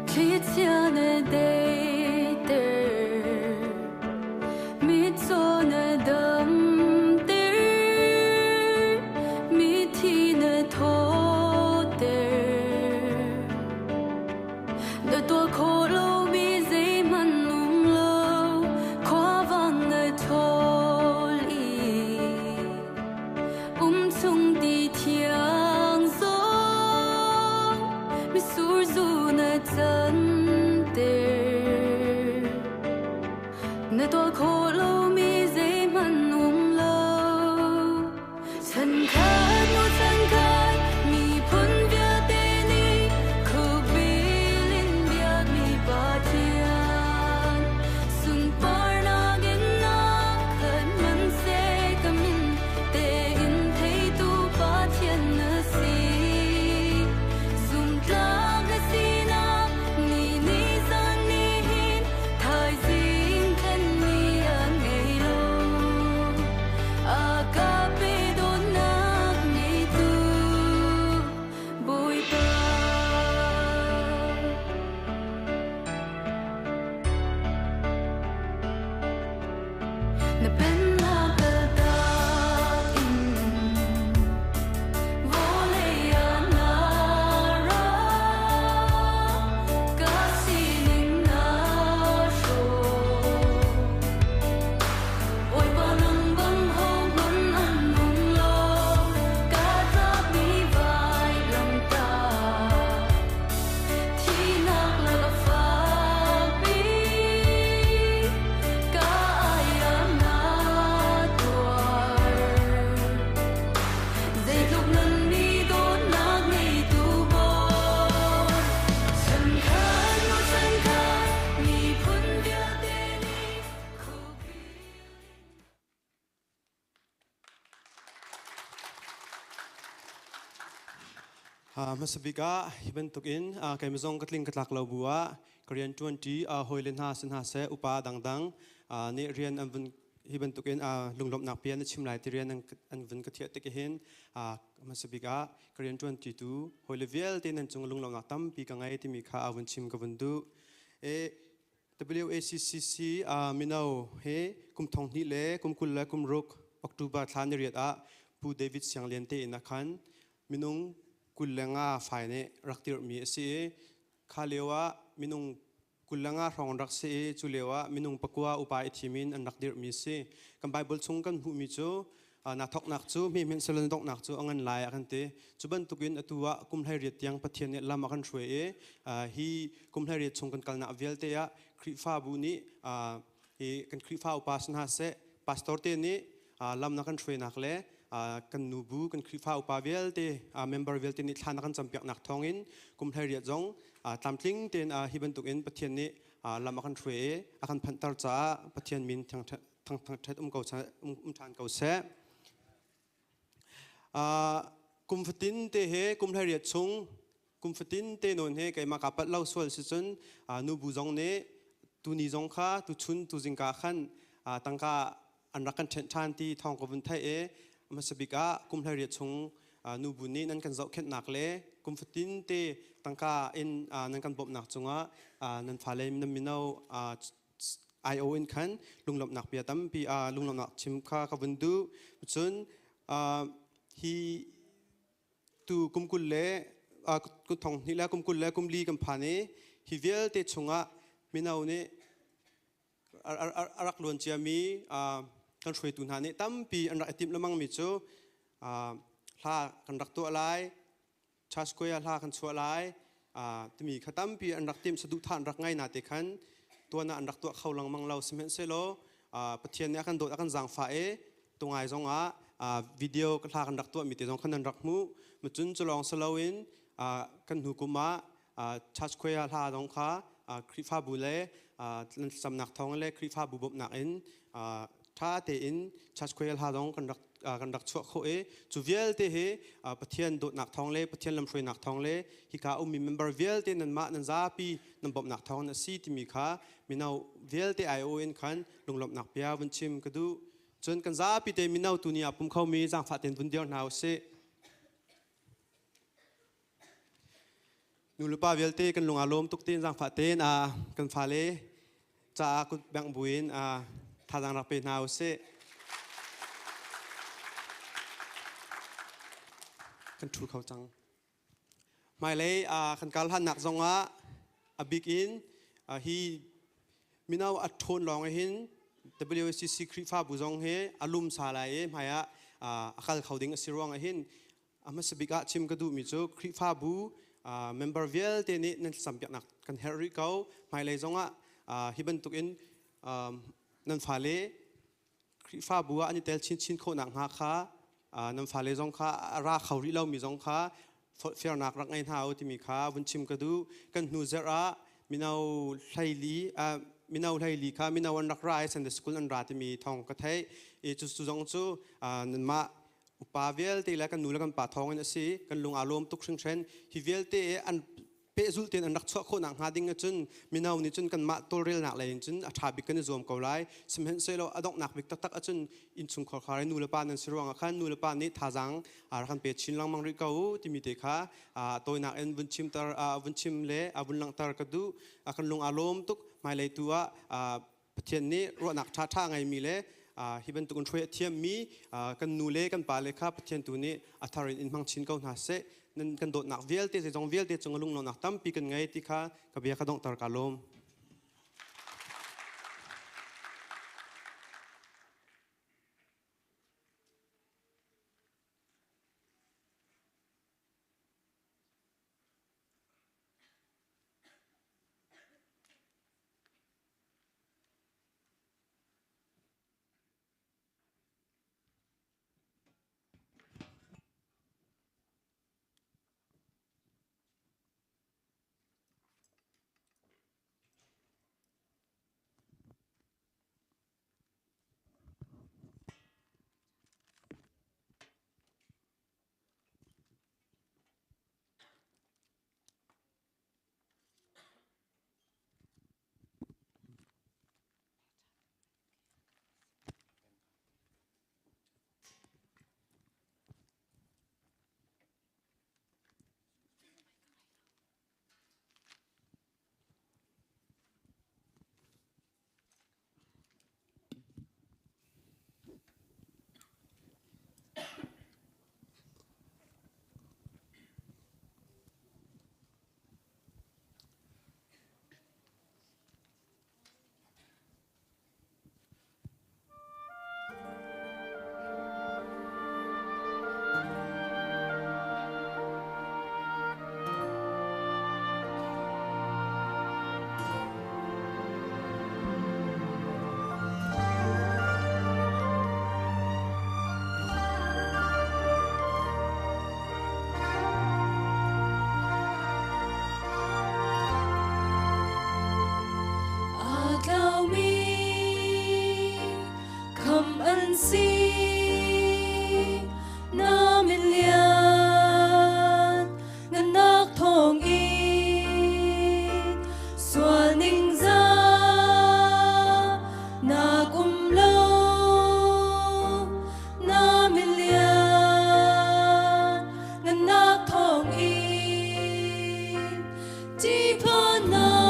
Thlichia na deiter, mitcaw na damter, mithi na thawter. Na tuah khawh lomi zeihmanh um lo, khuavang na ṭhawl i umchung ti thiang zong mitsur zu na canter. Na tuah khawh lomi zeihmanh um lo, Chankhat hnu chankhat miphun vialte nih khuabil in biakmi Pathian sunparnak in na khat hmanhseh ka min tein theitu Pathian na si. Zumtlak na sinak ni ni zan ni hin thaizing thlen ni a ngei lo. A ka pe dawtnak ngeitu Bawipa. Na pennak kaltak in vawlei ah na ra, ka sining na hrawh. Bawipa nang bang hohmanh an um lo, ka tlakmi vailamtah. Thihnak lak a fakpi, ka ai ah na tuar. Zeitluk nan mi dawtnak ngeitu Bawi, chankhat hnu chankhat miphun vialte nih Hmasabik ah hi bantukin keimah zong ka tling ka tlak lo bu ah ka rian ṭuanṭi hawile hna si hna seh upa dangdang nih rian an vun hi bantukin lunglawmhnak bia na chim lai ti rian an vun ka thiah tik hin hmasabik ah ka rian ṭuanṭi tu hawile vialte nan cung lunglawmhnak tampi ka ngei timi kha a vun chim ka vun duh. WACCC mino hi kum 2000 le kum 20 le kum ruk October thla ni riat ah Pu David Siang Lian te inn ah khan minung 25 fai nih rak tirhmi a si i kha lio ah minung 25 hrawng an rak si i cu lio ah minung pakua upa i thim in an rak dirhmi a si. Kan Bible chung kan hmuhmi cu na thawknak cu mi hmanh selaw na donghnak cu a ngan lai a kan ti. Cu bantukin atu ah kum 18 tiang Pathian nih lam a kan hruai i hi kum 18 chung kan kalnak vialte ah Khrihfabu nih hi kan Khrihfa upa si hna seh pastor te nih lam na kan hruainak le kan nubu kan Khrihfa upa vialte member vialte nih thla na kan campiaknak thawngin kum 18 zong tlamtling tein hi bantukin Pathian nih lam a kan hruai i a kan phanhter caah Pathian min thangṭhat um ko um ṭhan ko seh. Kum fatin te he kum 18 chung kum fatin te nawn he keimah ka pat lo sual si cun nubu zong nih tuni zong kha tuchun tuzingka khan tangka an rak kan ṭhenh ṭhan ti thawng ka vun theih i hmasa bik ah kum 18 chung nubu nih nan kan zohkhenhnak le kum fatin te tangka in nan kan bawmhnak cungah nan fale nan mino IO in khan lunglawmhnak bia tampi lunglawmhnak chim kha ka vun duh. Cun hi tu kum 20 le kum 20 le kum 20 le kum 4 kan phan i hi vialte chungah mino nih a rak luan ciami kan hruaitu hna nih tampi an rak i timh lengmang mi cu hla kan rak tuah lai Church Square hla kan chuah lai timi kha tampi an rak timh saduhthah an rak ngai na te khan tuan ah an rak tuah kho lengmang lo sihmanhsehlaw Pathian nih a kan dawt a kan zaangfah i tungai zong ah video hla kan rak tuah mi te zong khan an rak hmuh cun cu lawng si loin kan hnu kum ah Church Square hla zong kha Khrihfabu le thlacamnak thawng le Khrihfabu bawmhnak in ṭha tein church choir hla zong kan rak kan rak chuah khawh i cu vialte hi Pathian dawtnak thawng le Pathian lamhruainak thawng le hika ummi member vialte nanmah nan zapi nan bawmhnak thawng in a si timi kha mino vialte aiawh in khan lunglawmhnak bia vun chim ka duh. Cun kan zapi te mino tu ni ah pum khomi zaangfah tein vun dir hna usih. Nu le pa vialte kan lung aa lawm tuk tein zaangfah tein kan fale caah kut bengh buin thazaang rak pe hna usih. Kan ṭhu kho cang. Hmailei kan kal hannak zongah a bik in hi mino a ṭhawn lawng hin WCC Khrihfabu zong hi a lum sa lai i hmai ah a kal kho ding a si ruangah hin a hmasa bik ah chim ka duhmi cu Khrihfabu member vialte nih nan thlacampiaknak kan herh rih ko. Hmailei zongah hi bantukin nan fale Khrihfabu ah an i tel chinchin khawh nakhnga kha nan fale zong kha a ra kho rih lomi zong kha forhfialnak rak ngei hna u timi kha vun chim ka duh. Kan hnu zarh ah mino hleili mino hleili kha mino an rak ra i Sunday school an ra timi thawng ka theih. I cu zong cu nanmah upa vialte le kan nu le kan pa thawng in a si. Kan lung aa lawm tuk hringhran. Hi vialte an pehzulh tein an rak chuah khawh nakhnga ding ahcun mino nih cun kanmah tawlrelnak lei in cun a ṭha bik kan i zuam ko lai. Sihmanhsehlaw a donghnak bik taktak ahcun innchungkhar khar i nu le pa nan si ruangah khan nu le pa nih thazaang rak kan pe chin lengmang rih ko u timi te kha tawinak in vun chimter vun chim le vun langhter ka duh. Kan lung aa lawm tuk. Hmailei tu ah Pathian nih ruahnak ṭhaṭha ngeimi le hi bantuk in hruai a thiammi kan nu le kan pa le kha Pathian tu nih a thar in in hmang chin ko hna seh. Nan kan dawtnak vialte zeizong vialte cung a lunglawmhnak tampi kan ngei ti kha ka bia ka donghter ka lawm. Aa tlaumi kham an si na min lian ngannak thawng in sual ningzah nak um lo na min lian ngannak thawng in Ṭihphannak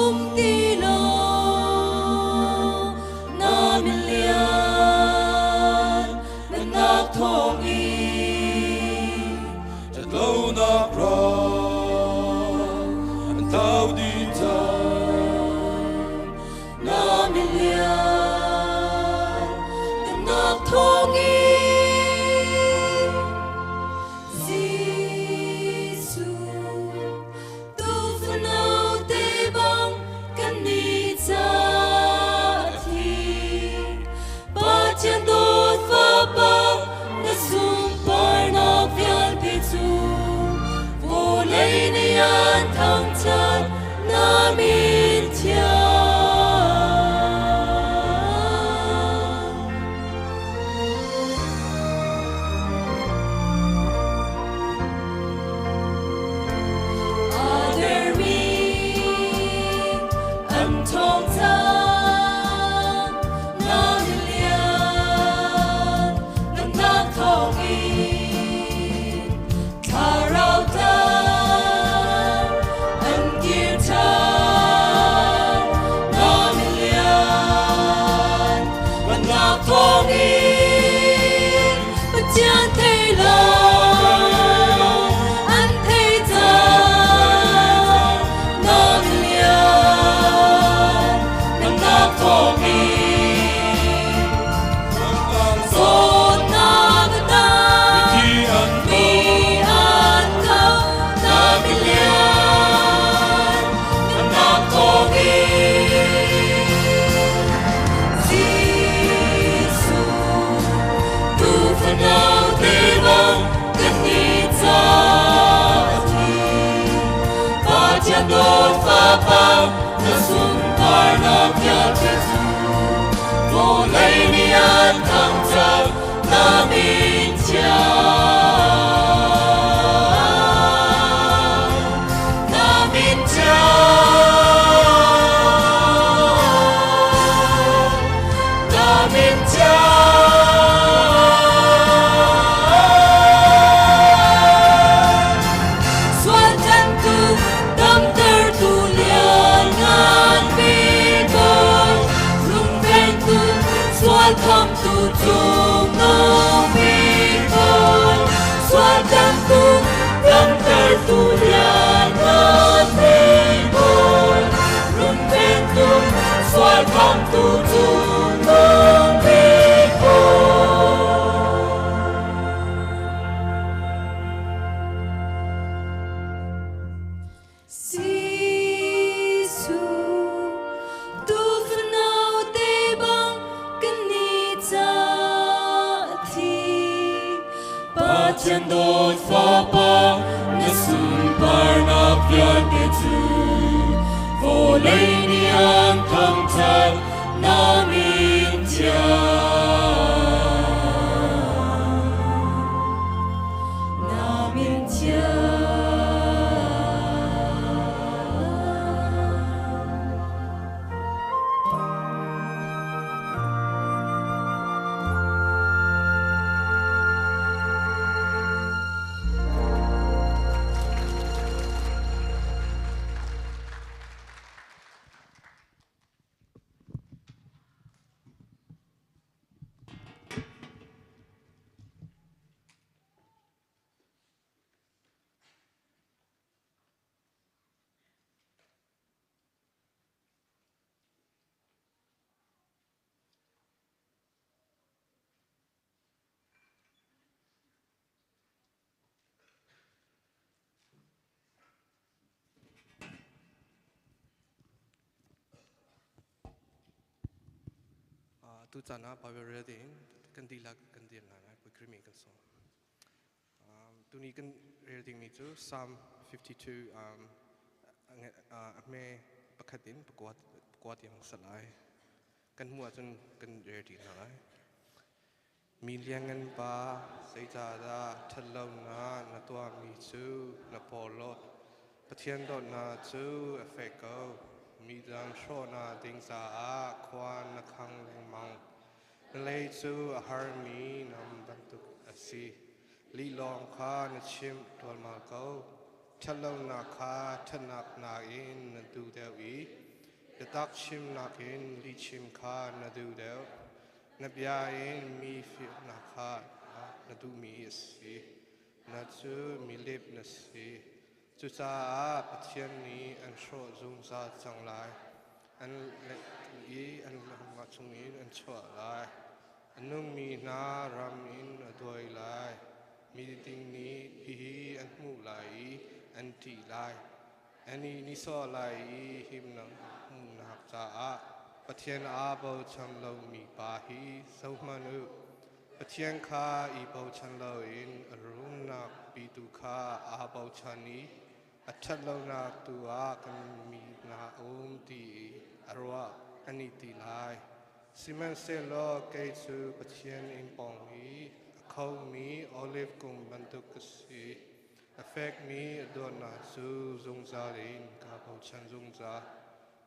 um ti lo na min lian nunnak thawng in Ṭhatlonak ral an tlau dih cang. Na min lian nunnak thawng in Jesuh, tuufano te bang kan nih ca a thi. Pathian dawt Fapa, na sunparnak vialte cu vawlei nih an thangṭhat. Fapa na sunparnak vialte cu vawlei nih an thangṭhat na min thiang. Na min thiang. Na min thiang. Sual tlantu damtertu lianngan bik lungventu sual khamtu cungnung bik sual tlantu damtertu lianngan bik lungventu sual khamtu cungnung bik. Jesuh, tuufanau te bang kan i thi. Pathian dawt Fapa na sunparnak vialte cu vawlei nih an thangṭhat na min thiang. Na min thiang. Tutan ah Bible rel ding kan dihlak kan dir hna lai pui krimi kan sawm. Tuni kan rel dingmi cu Psalm 52 a hme pakhat in pakua tiang sa lai. Kan hmuh ahcun kan rel dih hna lai. Mi lianngan pa, zeicahdah ṭhatlonak na tuahmi cu na porhlawt? Pathian dawtnak cu a fek ko. Midang hrawhnak ding caah khua na khang lengmang. Na lei cu a harmi nam bantuk a si. Lih lawng kha na chimh ṭualmal ko. Ṭhatlonak kha ṭhatnak nakin na duh deuh i biatak chim nakin lihchim kha na duh deuh. Na bia in mi fihnak kha na duhmi a si. Na cu milip na si. Cucaah Pathian nih an hrawh zungzal cang lai. An i an lam chungin an chuah lai. A nungmi hna ram in a dawi lai. Miding nih hihi an hmuh lai i an ṭih lai. Ani nisawh lai i himnak hmuhnak caah Pathian aa bochan lomi pa hi zohhmanh u. Pathian kha i bochan loin a rumnak pitu kha aa bochan i a ṭhatlonak tu ah kan mi hna a um ti i a ruah an i ti lai. Sihmanhsehlaw kei cu Pathian inn pawng i a khomi oliv kung bantuk ka si. A fekmi a dawtnak cu zungzal in kaa bochan zungzal.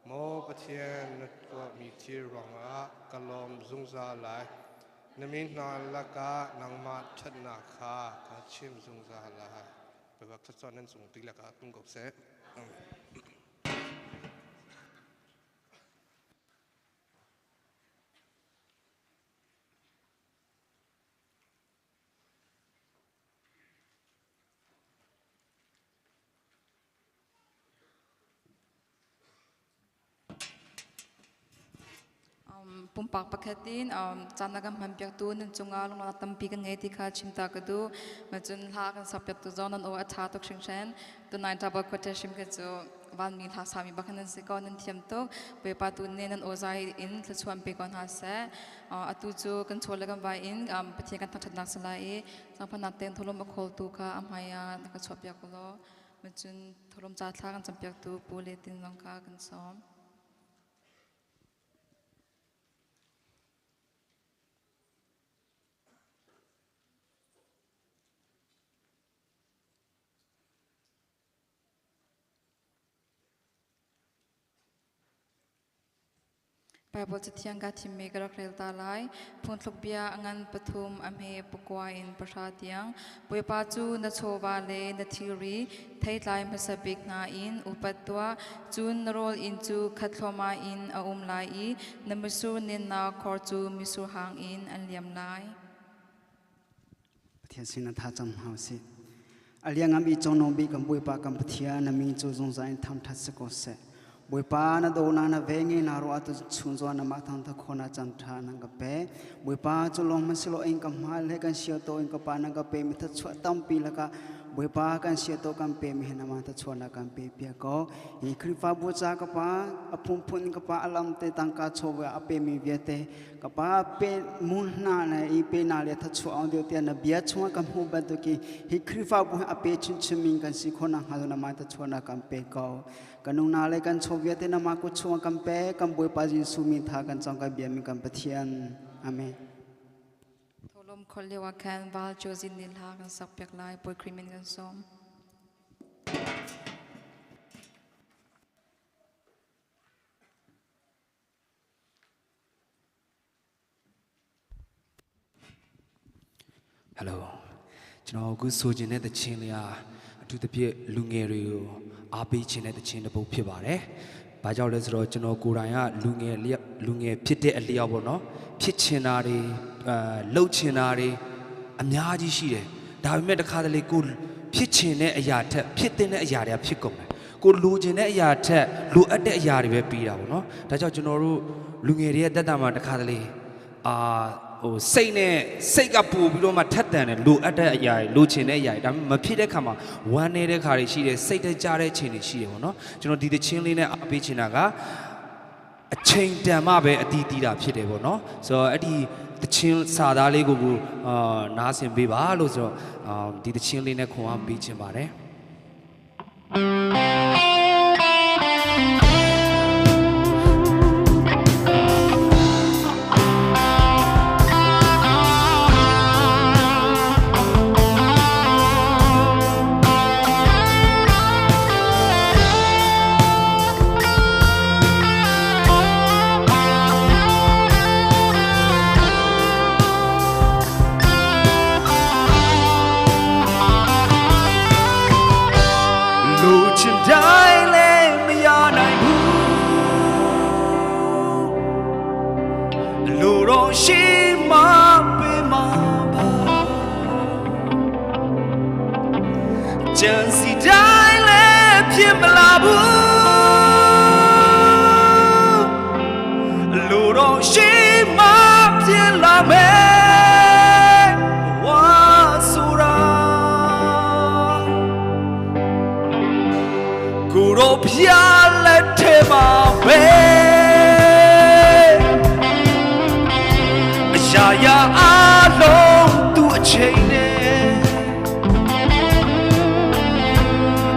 Maw Pathian, na tuahmi thil ruangah ka lawm zungzal lai. Na mi hna lakah nangmah ṭhatnak kha ka chim zungzal lai. Baibal thluachuah nan cung dihlak ah tlung ko seh. Amen. Pumpak pakhat in caan na kan hmanpiaktu nan cungah lungrualnak tampi kan ngei ti kha chim ta ka duh. Cun hla kan sakpiaktu zong nan aw a ṭha tuk hringhran. Tunai double quotation kha cu vanmi hla sami bak nan si ko, nan thiam tuk. Bawipa tu nih nan aw zai in thluachuah pe ko hna seh. Atu cu kan chawl le kan vai in Pathian kan thangṭhatnak si lai i zaangfahnak tein tholum a khawltu kha a hmai ah na ka chuahpiak u law. Cun tholom ca thla kan campiaktu Pu Le Tin zong kha kan sawm. Baibal Cathiang kaa thimmi ka rak rel ta lai. Phungthluk bia a ngan pathum, a hme pakua in pahra tiang. Bawipa cu na chawva le na thilri theitlai hmasa bik hna in upat tuah. Cun na rawl inn cu khat thluahmah in a um lai i na mitsur nennak khor cu mitsur hang in an liam lai. Pathian sin ah tha cam hna usih. A liangam i cawhnawm bik kan Bawipa kan Pathian na min cu zungzal in thangṭhat si ko seh. Bawipa na dawhnak na veng i na ruah tu chung zawn na mah thangtha khawhnak caan ṭha nan ka pe. Bawipa cu lawng hmanhsehlaw in ka hmal he kan sia to in ka pa nan ka pe mi thatchuah tampi lakah Bawipa kan sia to kan pe mi he na mah thatchuahnak kan pe piak ko. Hi Khrihfabu ca ka pa a phunphun in ka pa a lam te tangka chawva a pe mi vialte ka pa pe mu hna na i pe na le thachuah ong deuh tiah na bia chungah kan hmuh bantukin hi Khrihfabu hi a pe chinchin min kan si khawh nakhnga na mah thachuah na kan pe ko kan nung na le kan chaw vialte na mah kut chungah kan pe kan Bawipa Jesuh min tha kan cang kan bia min kan Pathian amen. Tholom khol lio ah khan val chozin ni hla kan sak piak lai Bawi Khrih min kan sawm. Hello ကျွန်တော်အခုဆိုချင်တဲ့တခြင်းလေးကအထူးသဖြင့်လူငယ်တွေကိုအားပေးချင်တဲ့တခြင်းတစ်ပုဒ်ဖြစ်ပါတယ်။ဘာကြောင့်လဲဆိုတော့ကျွန်တော်ကိုယ်တိုင်ကလူငယ်လျက်လူငယ်ဖြစ်တဲ့အလျောက်ပေါ့နော်။ဖြစ်ချင်တာတွေအဲလှုပ်ချင်တာတွေအများကြီးရှိတယ်။ဒါပေမဲ့တစ်ခါတလေကိုဖြစ်ချင်တဲ့အရာထက်ဖြစ်တဲ့အရာတွေကဖြစ်ကုန်တယ်။ကိုလိုချင်တဲ့အရာထက်လိုအပ်တဲ့အရာတွေပဲပြီးတာပေါ့နော်။ဒါကြောင့်ကျွန်တော်တို့လူငယ်တွေရဲ့တက်တာမှာတစ်ခါတလေအာဟိုစိတ်နဲ့စိတ်ကပူပြီးတော့မှထက်တန်တယ်လိုအပ်တဲ့အရာတွေလိုချင်တဲ့အရာတွေဒါပေမဲ့မဖြစ်တဲ့ခါမှာဝမ်းနေတဲ့ခါတွေရှိတယ်စိတ်တကြတဲ့ချိန်တွေရှိတယ်ပေါ့နော်ကျွန်တော်ဒီသချင်းလေးနဲ့အားပေးချင်တာကအချိန်တန်မှပဲအတီးတီးတာဖြစ်တယ်ပေါ့နော်ဆိုတော့အဲ့ဒီသချင်းစာသားလေးကိုကိုအာနားဆင်ပေးပါလို့ဆိုတော့အာဒီသချင်းလေးနဲ့ခွန်အားပေးချင်ပါတယ် လူချင်တိုင်းလည်းမရနိုင်ဘူးလူတော့ရှိမှပေးမှာပါကြံစီတိုင်းလည်းဖြစ်မလာဘူးလူတော့ရှိမှဖြစ်လာမယ်ဝါဆိုရာ ကိုရောဖျားလက်ထဲမှာပဲအရာရာအလုံးသူ့အချိန်နဲ့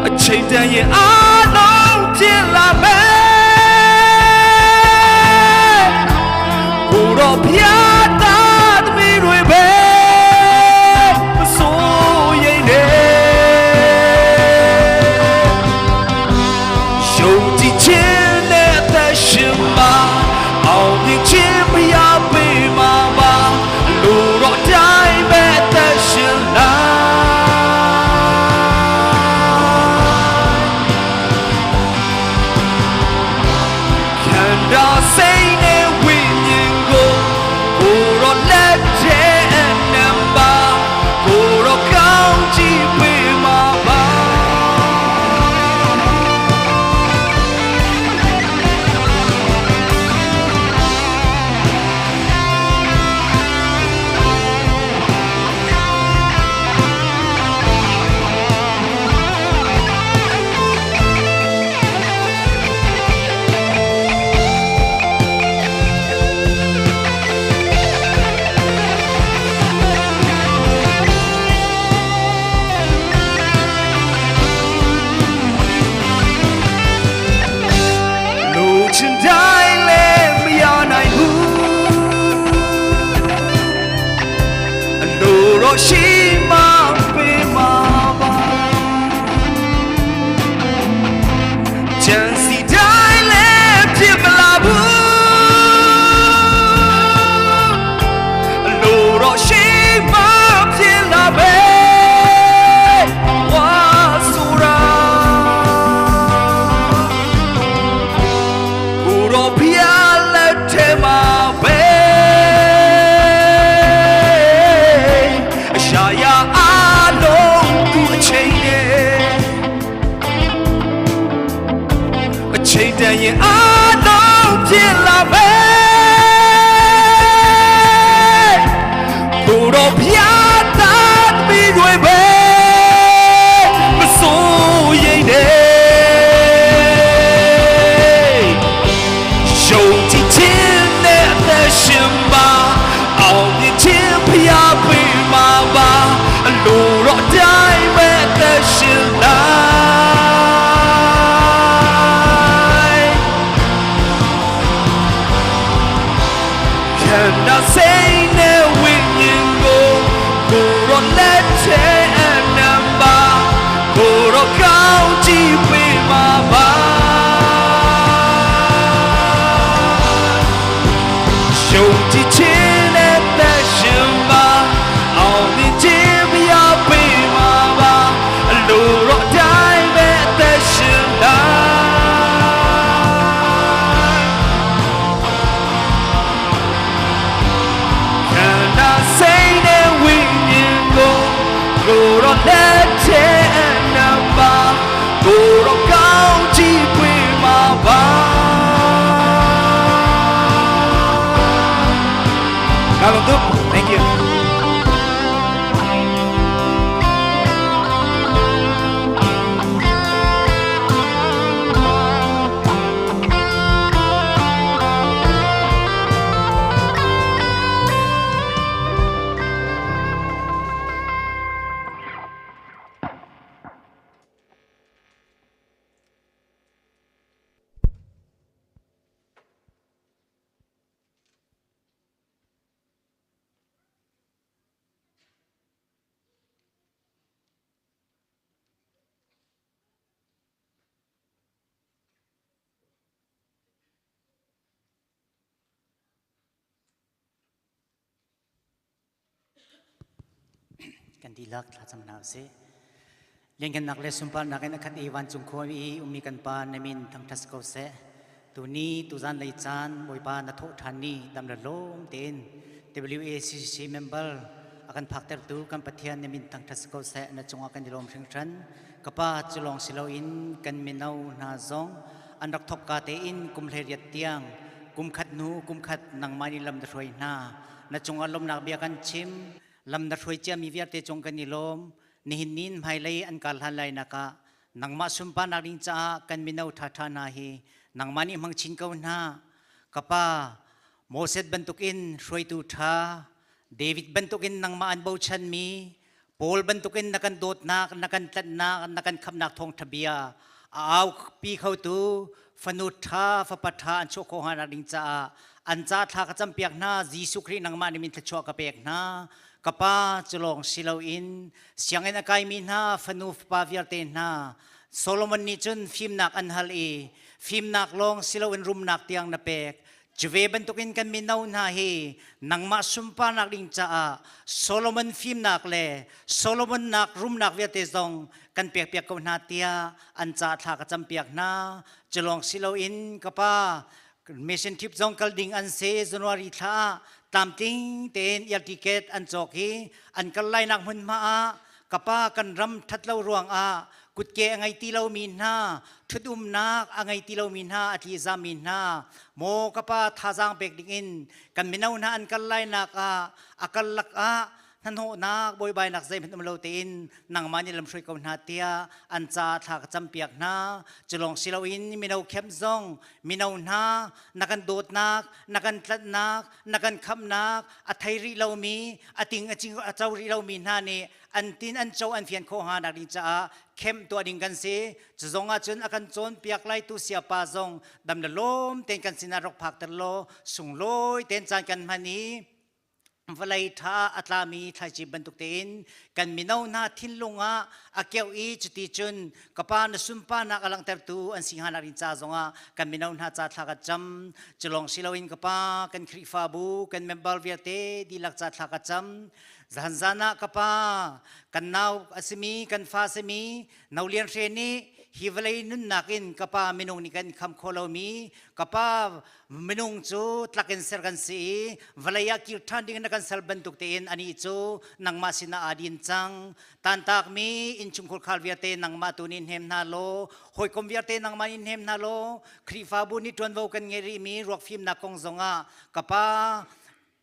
အချိန်တန်ရင်အလုံးဖြစ်လာမယ်ကိုရောဖျားသားသမီးတွေပဲမစိုးရိမ်နဲ့ ယုံကြည်ခြင်းနဲ့အသက်ရှင်ပါအောင်မြင်ခြင်းမရပေးမှာပါလူတော့တိုင်းပဲအသက်ရှင်လာခန္ဓာစိတ်နဲ့ဝိညာဉ်ကိုကို တော့ရှိမှပေးမှာပါချန်စီတိုင်းလည်းဖြစ်မလာဘူးလို့တော့ရှိမှဖြစ်လာပဲဝါဆူရာကိုတော့ဖျားလက်ထဲမှာပဲအရှာရအားလုံးသူ့အချိန်နဲ့အချိန်တန်ရင်အားလုံးဖြစ်လာပဲကိုတော့ဖျားသားသမီးတွေပဲမစိုးရိမ်နဲ့ ယုံကြည်ခြင်းနဲ့အသက်ရှင်ပါအောင်မြင်ခြင်းဖျားပေးမှာပါအလိုတော့အတိုင်းပဲအသက်ရှင်လိုက်ခန္ဓာစိတ်နဲ့ဝိညာဉ်ကိုကိုယ်တော့လက်ထဲအနံပါကိုယ်တော့ကောင်းကြည့်ပေးမှာပါ ယုံကြည်ခြင်းနဲ့သက်ရှင်ပါအောင်မြင်ခြင်းမရပေးမှာပါအလိုတော့အတိုင်းပဲအသက်ရှင်လိုက်ခန္ဓာစိတ်နဲ့ဝိညာဉ်ကိုကိုယ်တော့လက်ထဲအနံပါကိုယ်တော့ကောင်းကြည့်ပေးမှာပါ Kalunduk, thank you. Kan dihlak thlacam hna usih. Lianngannak le sunparnak in a khat i vancung khua i ummi kan Pa na min thangṭhat si ko seh. Tuni tuzan lei caan Bawipa na thawh ṭhan ni dam le lawm tein WACCC member a kan phaktertu kan Pathian na min thangṭhat si ko seh. Na cungah kan i lawm hringhran. Ka Pa cu lawng si loin kan mino hna zong an rak thawkka tein kum 18 tiang kum khat hnu kum khat nangmah nih lam na hruai hna. Na cungah lawmnak bia kan chim. Lam na hruai ciami vialte cung kan i lawm. Nihin ni in hmailei an kar hlan lai nak ah nangmah sunparnak ding caah kan mino ṭhaṭha hna hi nangmah nih hmang chin ko hna. Ka pa, Moses bantukin hruaitu ṭha, David bantukin nangmah an bochanmi, Paul bantukin na kan dawtnak, na kan tlanhnak, na kan khamhnak thawngṭha bia a aupi khotu fanu ṭha, fapa ṭha an chuah khawh hnga ding caah an ca thla ka campiak hna. Jesuh Khrih nangmah nih min thluachuah ka pek hna. Ka pa cu lawng si loin sianginn a kaimi hna fanu fapa vialte hna Solomon nih cun fimnak an hal i fimnak lawng si loin rumnak tiang na pek. Cuve bantukin kan mino hna hi nangmah sunparnak ding caah Solomon fimnak le Solomon nak rumnak vialte zong kan pekpiak ko hna tiah an ca thla ka campiak hna. Culawng si loin ka pa mission trip zong kal ding an si January thla ah tlamtling tein air ticket an cawk i an kal lainak hmunhma ah ka pa kan ram ṭhat lo ruangah kutke a ngei ti lomi hna ṭhutumnak a ngei ti lomi hna a tlizami hna maw ka pa thazaang pek dingin kan mino hna an kal lainak ah a kal lak ah hnahnawhnak buaibainak zeihmanh um lo tein nangmah nih lamhruai ko hna tiah an ca thla ka campiak hna. Culawng si loin mino khem zong mino hna na kan dawtnak na kan tlanhnak na kan khamhnak a thei rih lomi a ting a cing a co rih lomi hna nih an tin an co an fian khawh hnga nak ding caah khem tuah ding kan si. Cu zong ah cun a kan cawnpiak lai tu siapa zong dam le lawm tein kan sinah rak phak ter law sunglawi tein caan kan hman i Vawlei ṭha a tlami thlaici bantuk tein kan mino hna thinlung ah a keuh i cuti cun ka pa na sunparnak a langhtertu an si hnga nak ding ca zongah kan mino hna ca thla ka cam. Cu lawng si loin ka pa kan Khrihfabu kan member vialte dihlak ca thla ka cam. Zan zan ah ka pa kan nau a simi kan fa simi No Lian Hre nih hi vawlei nunnak in ka pa minung nih kan kham kho lomi ka pa minung cu tlakin ser kan si i vawlei ah kir ṭhan ding na kan sal bantuk tein anih cu nangmah sinah aa din cang. Tantakmi innchungkhur khal vialte nangmah tu nih hnem hna law, hawikom vialte nangmah nih hnem hna law, Khrihfabu nih ṭuanvo kan ngeih rihmi ruak fimnak kong zongah ka pa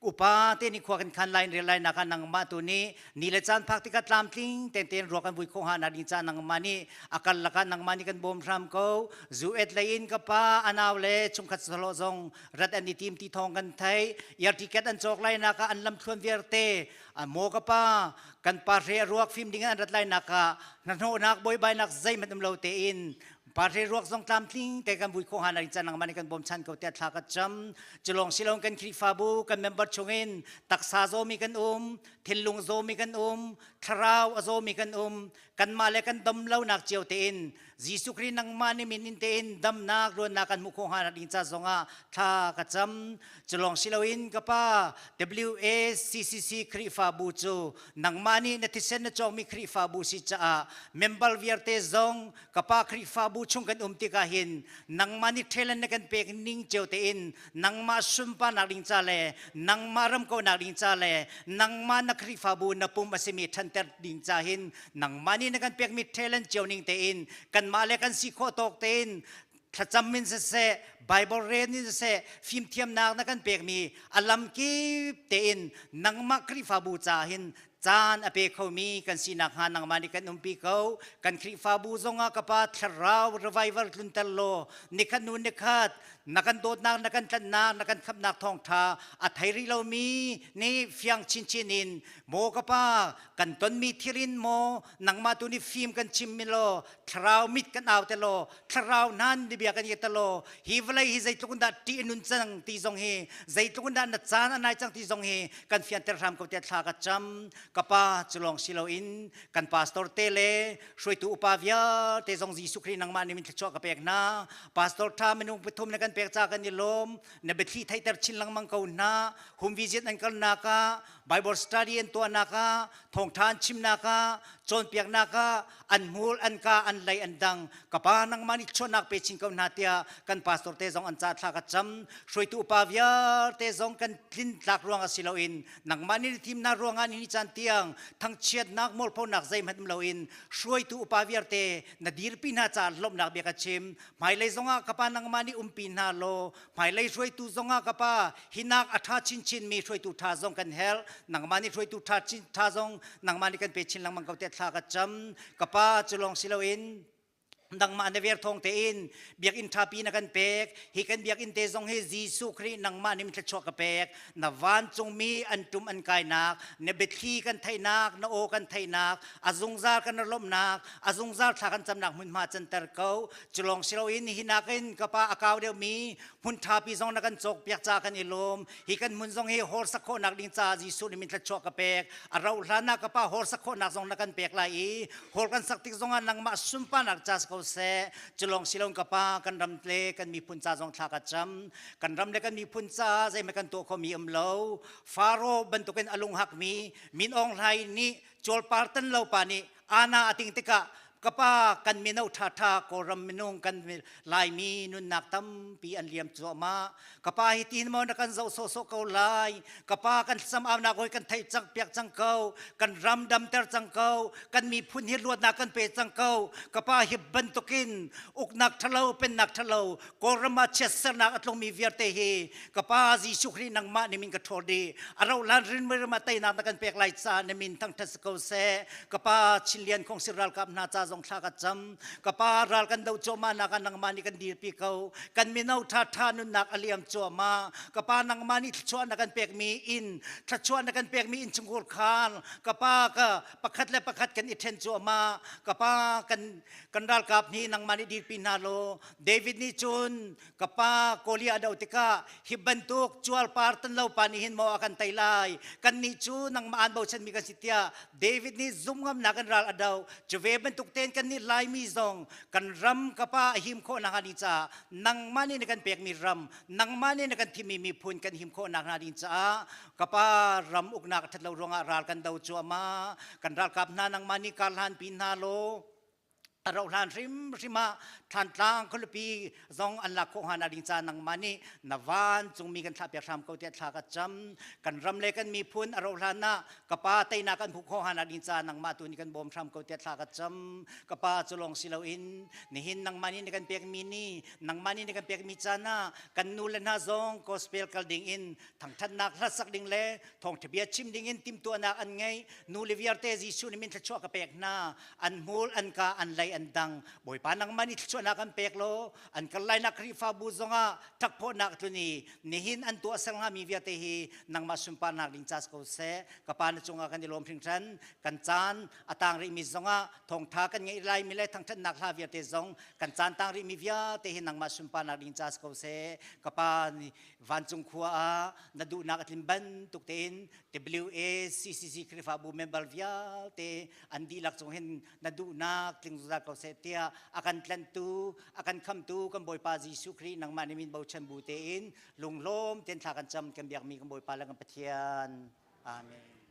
upa te nih khua kan khan lai rel lai nak ah nangmah tu nih ni le caan phak tikah tlamtling ten ten ruak kan vui kho ha na ding ca nangmah nih akal lakah nangmah nih kan bawm hram ko. Zu et lei in ka pa anau le chungkhat solo zong rat an i tim ti thong kan thei. Air ticket an cawk lai nak ah an lam thluan vialte mo ka pa kan pa hre ruak fim ding an rat lai nak ah hnahnawhnak boibainak zeihmanh um lo tein Party ruak zong tlamtling te kan vui khawh han ring chan nangmah nih kan bawm chan ko tiah thla ka cam. Culong silong kan Khrihfabu kan member chungin taksa zawmi kan um, thinlung zawmi kan um, thlarau a zawmi kan um, kanmah le kan dam lonak cio tein Jesuh Khrih nangmah nih min in tein damnak ruannak kan hmuh khawh hnga ding ca zongah thla ka cam. Culong siloin ka pa WACCC Khrihfabu cu nangmah nih na thisen na cawkmi Khrihfabu si caah member vialte zong ka pa Khrihfabu chung kan um tikah hin nangmah nih talent na kan pek ning cio tein nangmah sunparnak ding ca le nangmah ram konak ding ca le nangmah na Khrihfabu na pum a simi ṭhanter ding ca hin nangmah nih na kan pekmi talent cio ning tein kanmah le kan si khawh tawk tein thlacam in siseh, Bible rel in siseh, fimthiamnak na kan pekmi a lamkip tein nangmah Khrihfabu ca hin caan a pe khomi kan sinak hnga nangmah nih kan umpi ko. Kan Khrihfabu zongah ka pa thlarau revival tlunter law nikhat nu nikhat na kan dawtnak, na kan tlanhnak, na kan khamhnak thawngṭha a thei rih lomi nih fiang chinchin in maw ka pa kan tonmi thil in maw nangmah tu nih fim kan chim mi law thlarau mit kan au te law thlarau nan ni bia kan i te law hi vawlei hi zeitluk in dah ṭih a nun cang ti zong hi, zeitluk in dah na caan a nai cang ti zong hi kan fianter hram ko tiah thla ka cam. Ka pa, cu lawng si loin kan pastor te le hruaitu upa vialte zong Jesuh Khrih nangmah nih min thluachuah ka pek hna. Pastor ṭha minung pathum na kan pek ca kan i lawm. Na biathli theihter chin lengmang ko hna. Home visit an kalnak ah, Bible study an tuahnak ah, thawngṭha an chimnak ah, cawnpiaknak ah an hmur, an ka, an lei, an dang ka pa nangmah nih chuahnak pe chin ko hna tiah kan pastor te zong an ca thla ka cam. Hruaitu upa vialte zong kan tlin tlak ruang ah si loin nangmah nih thimnak ruangah ni caan tiang thangchiatnak mualphonak zeihmanh um loin hruaitu upa vialte na dirpi hna ca lawmhnak bia ka chim. Hmailei zongah ka pa nangmah nih umpi hna law hmailei hruaitu zongah ka pa hinak a ṭha chinchin mi hruaitu ṭha zong kan herh. Nangmah nih hruaitu ṭha ṭha zong nangmah nih kan pe chin lengmang ko tiah thla ka cam. Ka pa, cu lawng si loin nangmah na ver thawng tein biakinn ṭhapi na kan pek. Hi kan biakinn te zong hi Jesuh Khrih nangmah nih thluachuah ka pek. Na vancungmi an ṭum an kainak, na biathli kan theihnak, na aw kan theihnak, a zungzal kan lawmhnak, a zungzal thla kan camnak hmunhma canter ko. Cu lawng si loin hi nakin ka pa a kau deuhmi hmun ṭhapi zong na kan cawkpiak ca kan i lawm. Hi kan hmun zong hi hawr sak khawhnak ding caah Jesuh nih min thluachuah ka pek. A rauh hlan ah ka pa hawr sak khawhnak zong na kan pek lai i hawr kan sak tik zongah nangmah sunparnak ca si ko seh. Cu lawng si loin ka pa kan ram le kan miphun ca zong thla ka cam. Kan ram le kan miphun caah zeihmanh kan tuah khomi um lo. Faro bantukin a lung hakmi Min Aung Hlaing nih cawlpar tan lo pa nih ana a ting tikah ka pa kan mino ṭhaṭha Kawlram minung kan Laimi nunnak tampi an liam cuahmah. Ka pa, hi tin maw na kan zoh sawhsawh ko lai? Ka pa, kan thlacam aunak hawi kan theih cang piak cang ko, kan ram damter cang ko, kan miphun hi luatnak kan pe cang ko. Ka pa, hi bantukin uknak ṭhalo, pennak ṭhalo, Kawlram ah chiatsernak a tlungmi vialte hi ka pa Jesuh Khrih nangmah nih min ka ṭhawl dih. A rauh hlan rinmui ram ah teinak na kan pek lai caah na min thangṭhat si ko seh. Ka pa, Chinlian Khawngsi ralkap hna ca zong zong thla ka cam. Ka pa ral kan do cuahmah nak ah nangmah nih kan dirpi ko. Kan mino tha tha nunnak a liam cuahmah. Ka pa nangmah nih thluachuah na kan pekmi inn, thluachuah na kan pekmi innchungkhar khar, ka pa ka pakhat le pakhat kan i ṭhen cuahmah. Ka pa kan kan ralkap nih nangmah nih dirpi hna law David nih cun ka pa Goliath a doh tikah hi bantuk cuarpar tan lo pa nih hin maw a kan tei lai kannih cu nangmah aan bochanmi kan si tiah David nih zumhngamnak in ral a doh cu ve bantuk tein kannih Laimi zong kan ram ka pa a him khawh nakhnga ding caah nangmah nih na kan pekmi ram nangmah nih na kan thimmi miphun kan him khawh nakhnga ding caah ka pa ram uknak a ṭhat lo ruangah ral kan do cuahmah kan ralkap hna nangmah nih kar hlan pi hna law a rauh hlan hrimhrim ah Thlantlang khualipi zong an lak khawh hnga nak ding ca nangmah nih na vancungmi kan thlah piak hram ko tiah thla ka cam kan ram le kan miphun a rauh hlan ah ka pa teinak kan hmuh khawh hnga nak ding ca nangmah tu nih kan bawm hram ko tiah thla ka cam ka pa cu lawng si loin nihin nangmah nih na kan pekmi ni nangmah nih na kan pekmi caan ah kan nu le hna zong gospel kal ding in thangthatnak hlasak ding le thawngtha bia chim ding in timhtuahnak an ngei nu le vialte Jesuh nih min thluachuah ka pek hna an hmul an ka an lei an dang bawipa nangmah nih thluachuahnak an pek law an kal lainak Khrihfabu zongah ṭakphawhnak tlun i nihin an tuah ser hngami vialte hi nangmah sunparnak ding ca si ko seh ka pa na cungah kan i lawm hringhran kan caan a tang rihmi zongah thawngṭha kan ngeih laimi le thangṭhatnak hla vialte zong kan caan tang rihmi vialte hi nangmah sunparnak ding ca si ko seh ka pa vancung khua ah na duhnak a tlin bantuk tein WACCC Khrihfabu member vialte an dihlak cung hin na duhnak tling zungzal ko seh tiah a kan tlanhtu a kan khamtu kan Bawipa Jesuh Khrih nangmah nih min bochan bu tein lunglawm tein thla kan cam kan biakmi kan Bawipa le kan Pathian. Amen.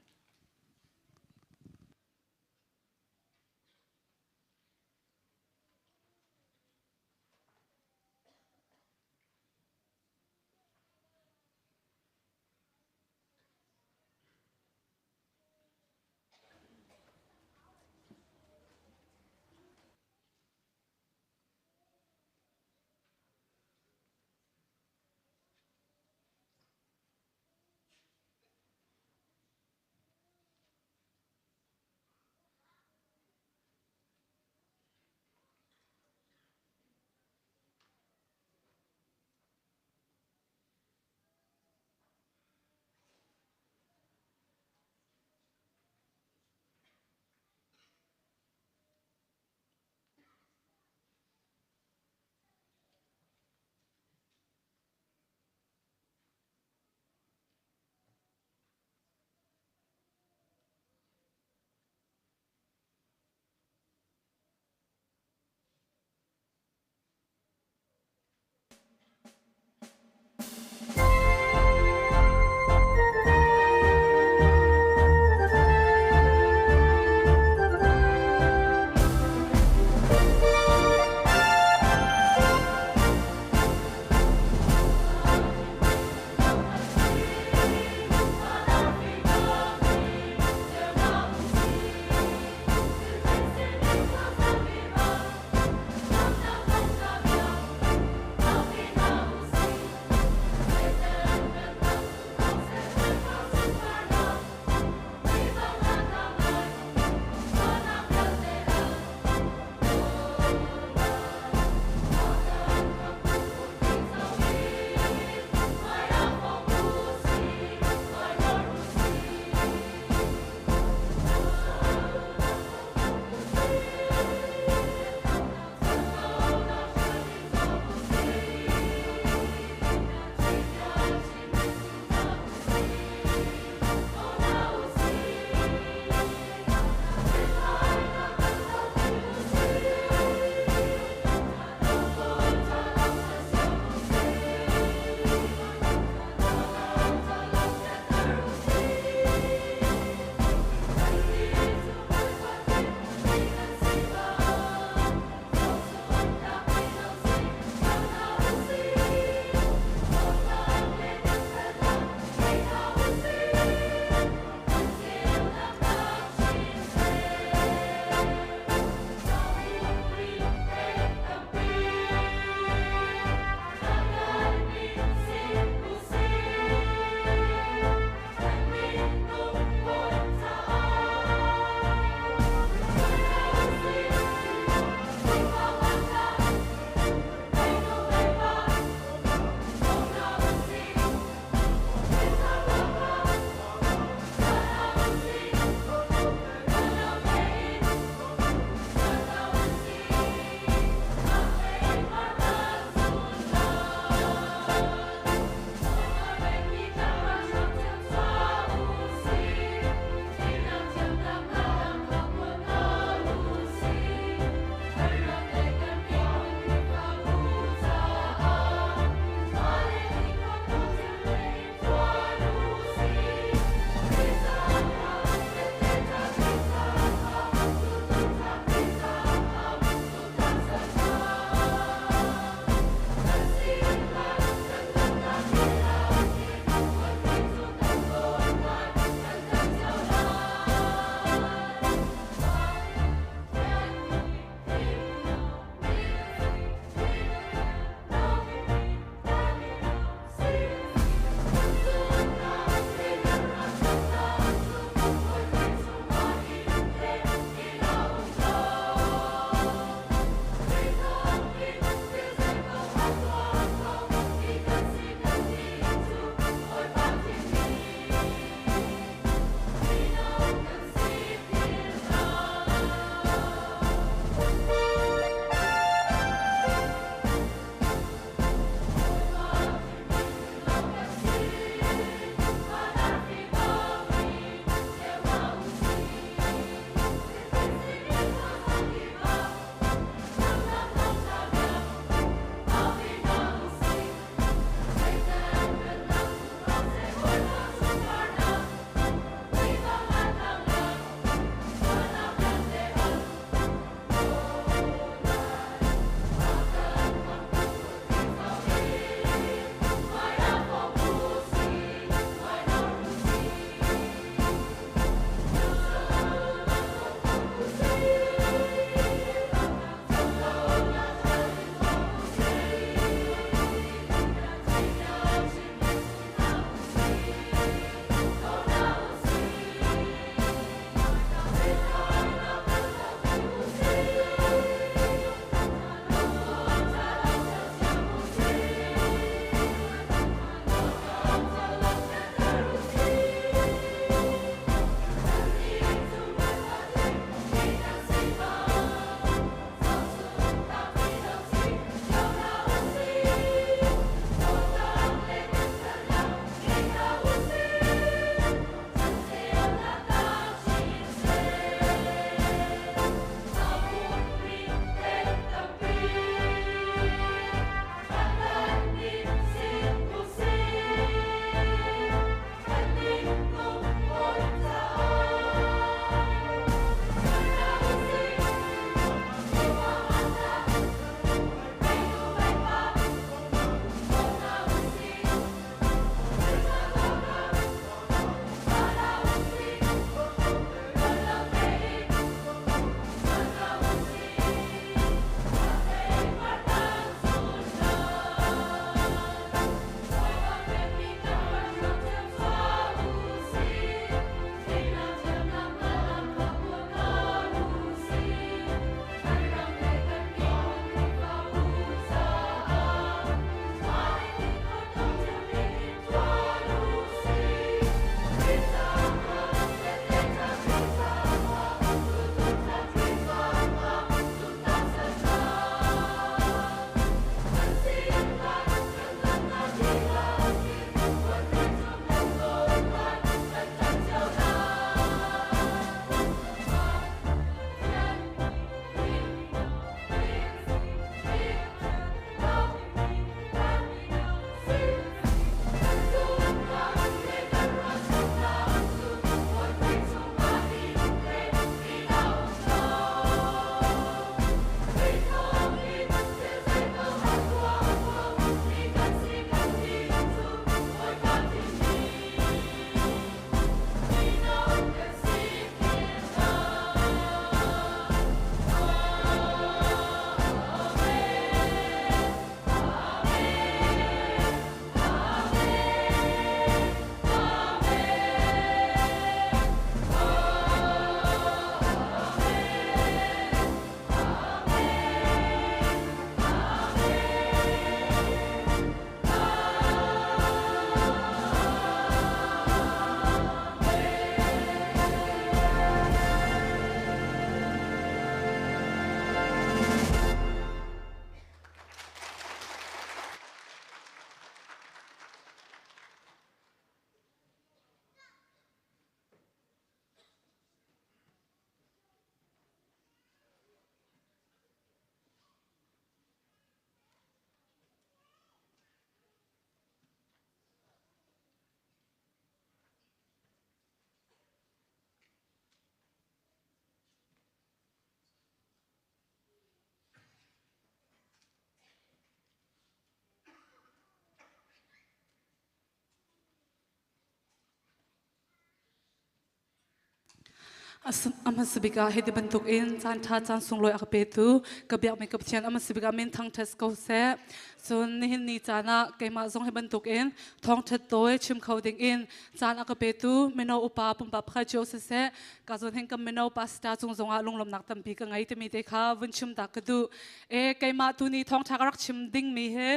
Ahmasabik ah hiti bantuk in caan ṭha caan sunglawi a ka petu ka biakmi ka Pathian ahmasabik ah min thangṭhat ko seh. Cun nihin ni caan ah keimah zong hi bantuk in thawngṭhat tawi chim kho ding in caan a ka petu mino upa pumpak pakhat cio siseh ka zawn hin kan mino pastor cung zongah lunglawmhnak tampi ka ngei timi te kha vun chim ta ka duh. E keimah tu ni thawngṭha ka rak chim dingmi hi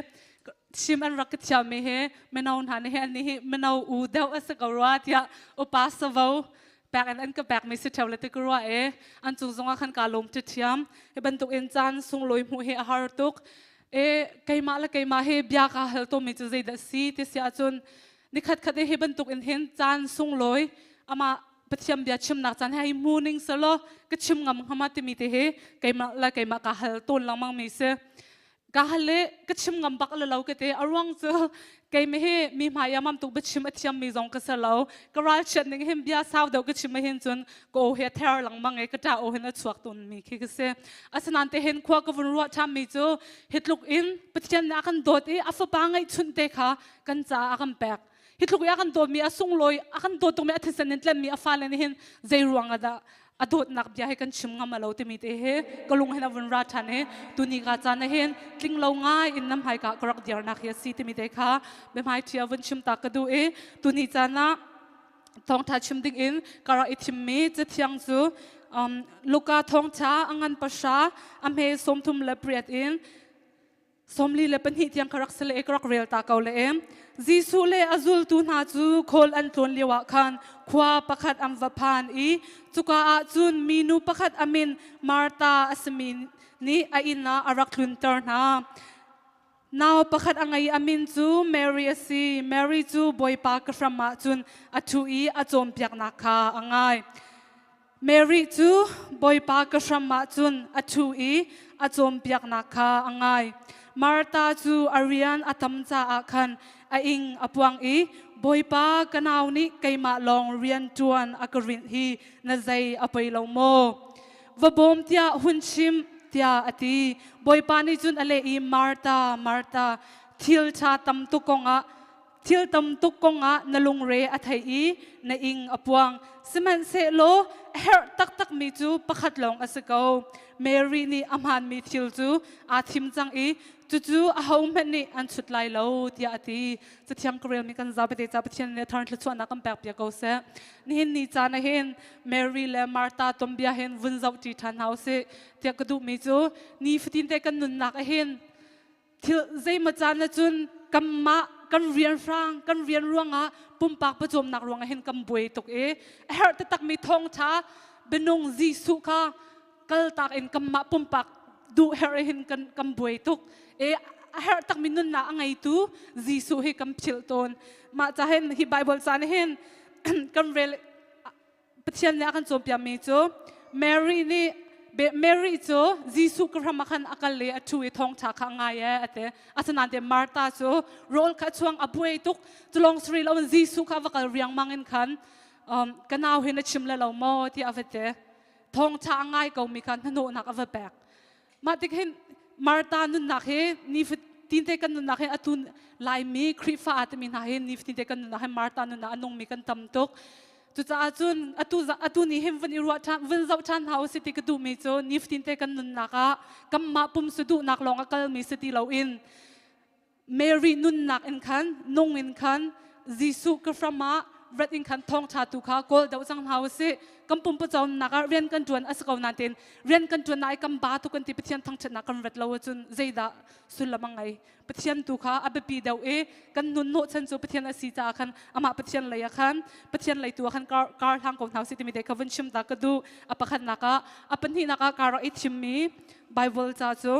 chim an rak ka thiammi hi mino hna nih hi an nih hi mino u deuh a si ko rua tiah upa savo pek in an ka pekmi si ṭheo le ti ka ruah i an cung zongah khan kaa lawm ṭhiam. Hi bantuk in caan sunglawi hmuh hi a har tuk. E keimah le keimah hi bia kaa hal tawnmi cu zeidah si ti si ahcun nikhat khat i hi bantuk in hin caan sunglawi amah Pathian bia chimnak caan hi hmu ning selaw ka chim ngam hngama timi te hi keimah le keimah kaa hal tawn lengmang mi si. Ka hal le ka chim ngam bak le lo ka te a ruang cu keimi hi mi hmai ah mam tuk biachim a thiam mi zong ka si lo. Ka ralchiat ning hin bia sau deuh ka chim hin cun ka aw hi a ther lengmang i ka ṭah aw hin a chuak tawn mi khi ka si. Asinain te hin khua ka vun ruah ṭhan mi cu hi tluk in Pathian nih a kan dawt i a fapa ngeihchunh te kha kan caah a kan pek. Hi tluk i a kan dawtmi a sunglawi a kan dawt tukmi a thisen in tlenmi a fale nih hin zei ruang ah dah a dawtnak bia hi kan chim ngam lo timi te hi ka lung hin a vun ra ṭhan i tuni ka caan ah hin tling lo ngai in nam hmai ka ka rak dirnak hi a si timi te kha biahmai ṭhi a vun chim ta ka duh i tuni caan ah thawngṭha chim ding in ka rak i thimmi cathiang cu Luka thawngṭha a ngan pahra a hme 38 in 42 tiang ka rak si le ka rak rel ta ko le em. Jesuh le a zultu hna cu khawl an tlawn lio ah khan khua pakhat an va phan i cuka ah cun minu pakhat a min Martha a simi nih a inn ah a rak tlunter hna. Nau pakhat a ngei a min cu Mary a si. Mary cu Bawipa ka hram ah cun a ṭhu i a cawnpiaknak kha a ngai. Mary cu Bawipa ka hram ah cun a ṭhu i a cawnpiaknak kha a ngai. Martha cu a rian a tam caah khan a ing a puang i Bawipa ka nau nih keimah lawng rian ṭuan a ka rinh hi na zei a poi lo maw? Va bawm tiah hun chim tiah a ti. Bawipa nih cun a leh i Martha, Martha, thil ṭha tam tuk kongah Thil tam tuk kongah na lungre a thei i na ing a puang. Sihmanhsehlaw a herh taktakmi cu pakhat lawng a si ko. Mary nih a hmaanmi thil cu aa thim cang i cucu ahohmanh nih an chut lai lo tiah a ti. Cathiang ka relmi kan zapi ca Pathian nih a thar thluachuahnak kan pek piak ko seh. Nihin ni caan ah hin Mary le Martha tuanbia hin vun zohṭi ṭhan hna usih tiah ka duhmi cu nifatin te kan nunnak ah hin thil zeimaw caan ah cun kanmah kan rian hrang kan rian ruangah pumpak pawcawmnak ruangah hin kan buai tuk i a herh taktakmi thawngṭha bianung Jesuh kha kaltak in kanmah pumpak duh herh hin kan kan buai tuk i a herh takmi nunnak a ngeitu Jesuh hi kan philh tawn. Mah ca hin hi Bible caan hin kan rel Pathian nih a kan cawnpiakmi cu Mary nih Mary cu Jesuh ka hram ah khan a kal i a ṭhu i thawngṭha kha a ngai ee a ti. Asinain te Martha cu rawl kha a chuang a buai tuk. Cu lawng si rih loin Jesuh kha a va kal riangmang in khan ka nau hi na chim le lo maw tiah a va ti. Thawngṭha a ngai komi kha hnahnawhnak a va pek. Mah tik hin Martha nunnak hi nifatin te kan nunnak hi atu Laimi Khrihfa aa timi hna hi nifatin te kan nunnak hi Martha nunnak a nungmi kan tam tuk. Cucaah cun atu atu ni hin vun i ruah ṭhan vun zoh ṭhan hna usih ti ka duhmi cu nifatin te kan nunnak ah kanmah pumsa duhnak lawng a kalmi si ti loin Mary nunnak in khan nung in khan Jesuh ka hram ah rat in khan thawngṭha tu kha kawl deuh cang hna usih. Kan pumpa cawnnak ah rian kan ṭuan a si ko nain rian kan ṭuan i kan ba tu kan ti Pathian thangṭhatnak kan rat lo ahcun zeidah sullam a ngei? Pathian tu kha a biapi deuh i kan nun hnawhchan cu Pathian a si caah khan amah Pathian lei ah khan Pathian lei tu ah khan kar hlang ko hna usih timi te kha vun chim ta ka duh. A pakhatnak ah a pahnihnak ah kaa rak i thimmi Bible ca cu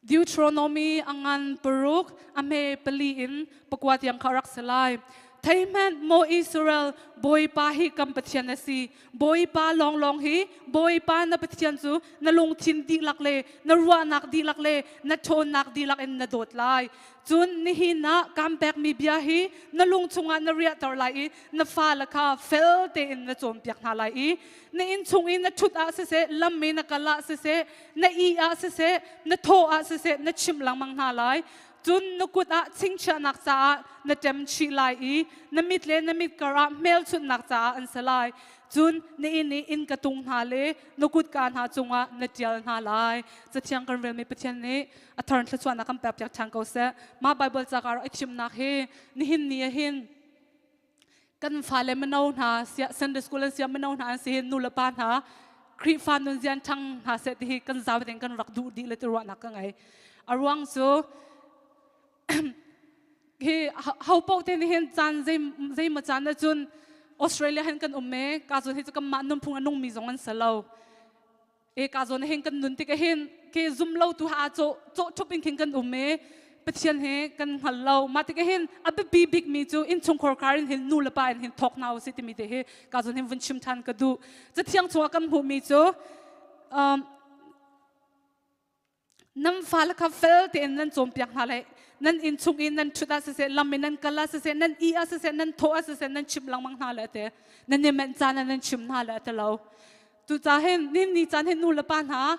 Deuteronomy a ngan paruk, a hme pali in pakua tiang kha rak si lai. Theihmanh maw Israel, Bawipa hi kan Pathian a si. Bawipa lawnglawng hi Bawipa na Pathian cu na lungthin dihlak le na ruahnak dihlak le na ṭhawnnak dihlak in na dawt lai. Cun nihin ah kaan pekmi bia hi na lung chungah na riahter lai i na fale kha fel tein na cawnpiak hna lai i na inn chung i na ṭhut ah siseh, lam i na kal ah siseh, na ih ah siseh, na thawh ah siseh, na chimh lengmang hna lai. Cun na kut ah chingchiahnak caah na ṭem chih lai i na mit le na mit karah hmelchunhnak caah an si lai. Cun na inn i innka tung hna le na kutka hna cungah na ṭial hna lai. Cathiang kan relmi Pathian nih a thar thluachuahnak kan pekpiak ṭhan ko seh. Mah Baibal ca ka rak i thimnak hi nihin ni ah hin kan fale mino hna Sunday school an sia mino hna an si hin nu le pa hna Khrihfa nunzian ṭhang hna seh ti hi kan zau ding kan rak duh dih le ti ruahnak ka ngei. A ruang cu hi ho paoh te nih hin caan zei zeimaw caan ahcun Australia hin kan um e ka zawn hi cu kanmah nunphung a nungmi zong an si lo. E ka zawn hin kan nun tik hin ke zum lo tu ha cawh cawh ṭhup in khin kan um e Pathian he kan hngal lo. Mah tik hin a biapi bik mi cu innchungkhar kar in hin nu le pa in hin thawk hna usih timi te hi ka zawn hin vun chim ṭhan ka duh. Cathiang chungah kan hmuh mi cu nan fale kha fel tein nan cawnpiak hna lai. Nan inn chung i nan ṭhut ah siseh, lam in nan kal ah siseh, nan ih ah siseh, nan thawh ah siseh, nan chimh lengmang hna le te. Nan i menh caan ah nan chim hna le te lo. Cucaah hin nihin ni caan hin nu le pa hna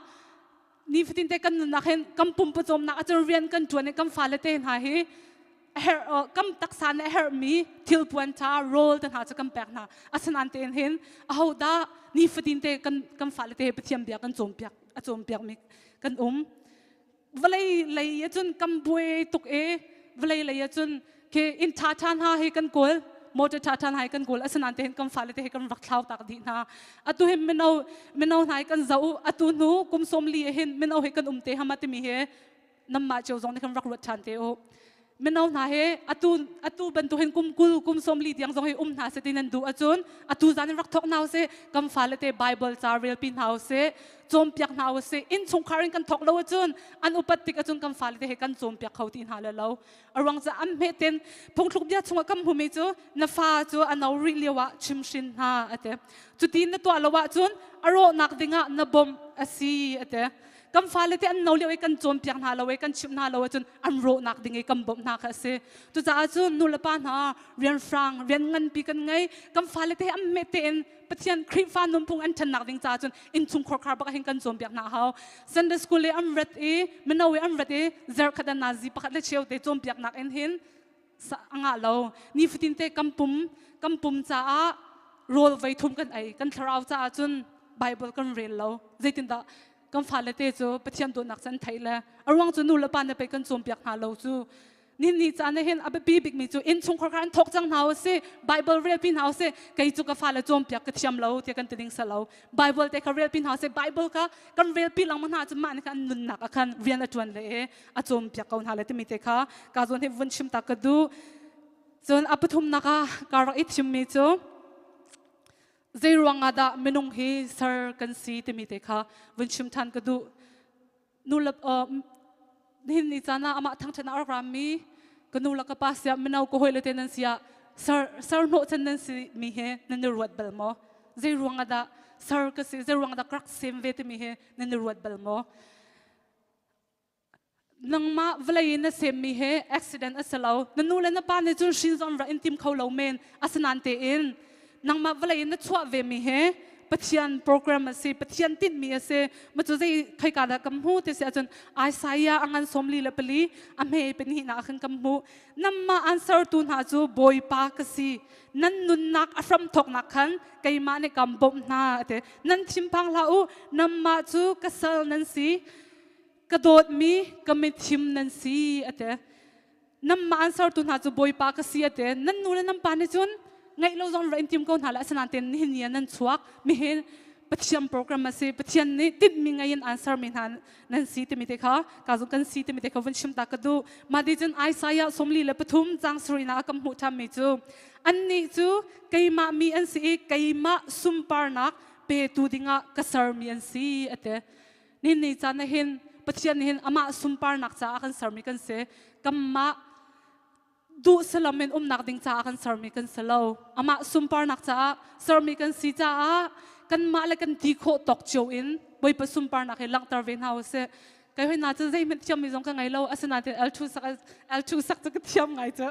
nifatin te kan nunnak hin kan pumpawcawmnak ahcun rian kan ṭuan i kan fale te hna hi herh kan taksa nih a herhmi thil puan ṭha rawl te hna cu kan pek hna. Asinain tein hin ahodah nifatin te kan kan fale te Pathian bia kan cawnpiak a cawnpiakmi kan um. Vawlei lei ahcun kan buai tuk i vawlei lei ahcun khi inn ṭha ṭha hna hi kan kawl, motor ṭha ṭha hna hi kan kawl. Asinain te hin kan fale te hi kan rak thlau tak dih hna. Atu hin mino mino hna hi kan zoh, atu hnu kum 40 hin mino hi kan um te hama timi hi nanmah cio zong nih kan rak ruat ṭhan te u. Mino hna hi atu atu bantuk hin kum 20 kum 40 tiang zong hi um hna seh ti nan duh ahcun atu zan in rak thawk hna usih. Kan fale te Bible ca relpi hna usih, cawnpiak hna usih. Innchungkhar in kan thawk lo ahcun an upat tik ahcun kan fale te he kan cawnpiak kho ti hna le lo. A ruang cu an hmet in phungthluk bia chungah kan hmumi cu na fa cu a no rih lio ah chimhrin hna ate. Cuti na tuah lo ahcun a rawhnak dingah na bawmh a si ate. Kan fale te an no lio i kan cawnpiak hna lo i kan chimh hna lo ahcun an rawhnak ding i kan bawmh hna kha a si. Cucaah cun nu le pa hna rian hrang rian nganpi kan ngei. Kan fale te an hmet tein Pathian Khrihfa nunphung an ṭhannak ding caah cun innchungkhar khar bak hin kan cawnpiak hna hau. Sunday school i an rat i mino i an rat i zarhkhat an nazi pakhat le cheu te cawnpiaknak in hin a ngah lo. Nifatin te kan pum kan pum caah rawl voi thum kan ei. Kan thlarau caah cun Bible kan rel lo. Zeitindah kan fale te cu Pathian dawtnak cu an theih le a ruang cu nu le pa nih pei kan cawnpiak hna lo cu. Nin ni caan ah hin a biapi bikmi cu innchungkhar kha an thawk cang hna usih, Bible relpi hna usih. Kei cu ka fale cawnpiak ka thiam lo tiah kan ti ding si lo. Bible te kha relpi hna usih. Bible kha kan relpi lengmang hna cu mah nih khan an nunnak ah khan rian a ṭuan le i a cawnpiak ko hna le timi te kha ka zawn hi vun chim ta ka duh. Cun a pathumnak ah ka rak i thimmi cu zei ruangah dah minung hi ser kan si timi te kha vun chim ṭhan ka duh. Nu le nihin ni caan ah amah thangṭhat a rak rami ka nu le ka pa siah mino ka hawile te nan siah sar sar hnawh chan nan si mi he nan i ruat bal maw? Zei ruangah dah sar ka si, zei ruangah dah ka rak sem ve timi he nan i ruat bal maw? Nangmah vawlei in na semmi he accident a si lo. Na nu le na pa nih cun hrin zong rak in tim kho lo men. Asinain tein nangmah vawlei in na chuah ve mi he Pathian program a si, Pathian tinhmi a si. Ma cu zei khoika dah kan hmu ti si ahcun Isaiah a ngan 44 a hme pahnih nak khan kan hmuh. Namah an sertu hna cu Bawipa ka si. Nan nunnak a hramthawknak khan keimah nih kam bawmh hna ati. Nan thinphang hlah u, namah cu ka sal nan si. Ka dawtmi ka mithim nan si ati. Namah an sertu hna cu Bawipa ka si ati. Nan nu le nan pa nih cun ngaih lo zong ra in tim ko hna le asinain ten nihin ni ah nan chuak mi hi Pathian program a si. Pathian nih tinhmi ngei in an sermi hna nan si timi te kha ka zong kan si timi te kha vun chim ta ka duh. Mah ti cun Isaiah 43 caang sarihnak ah kan hmuh ṭhanmi cu annih cu keimah mi an si i keimah sunparnak petu dingah ka sermi an si ati. Nihin ni caan ah hin Pathian nih hin amah sunparnak caah kan sermi kan si. Kanmah duh salam in umnak ding caah kan sermi kan si lo. Amah sunparnak caah sermi kan si caah kanmah le kan ti khawh tawk cio in Bawipa sunparnak hi langhter ve hna usih. Kai hoi na cu zeihmanh thiammi zong ka ngei lo. Asinain L2 sak L2 sak cu ka thiam ngai cu.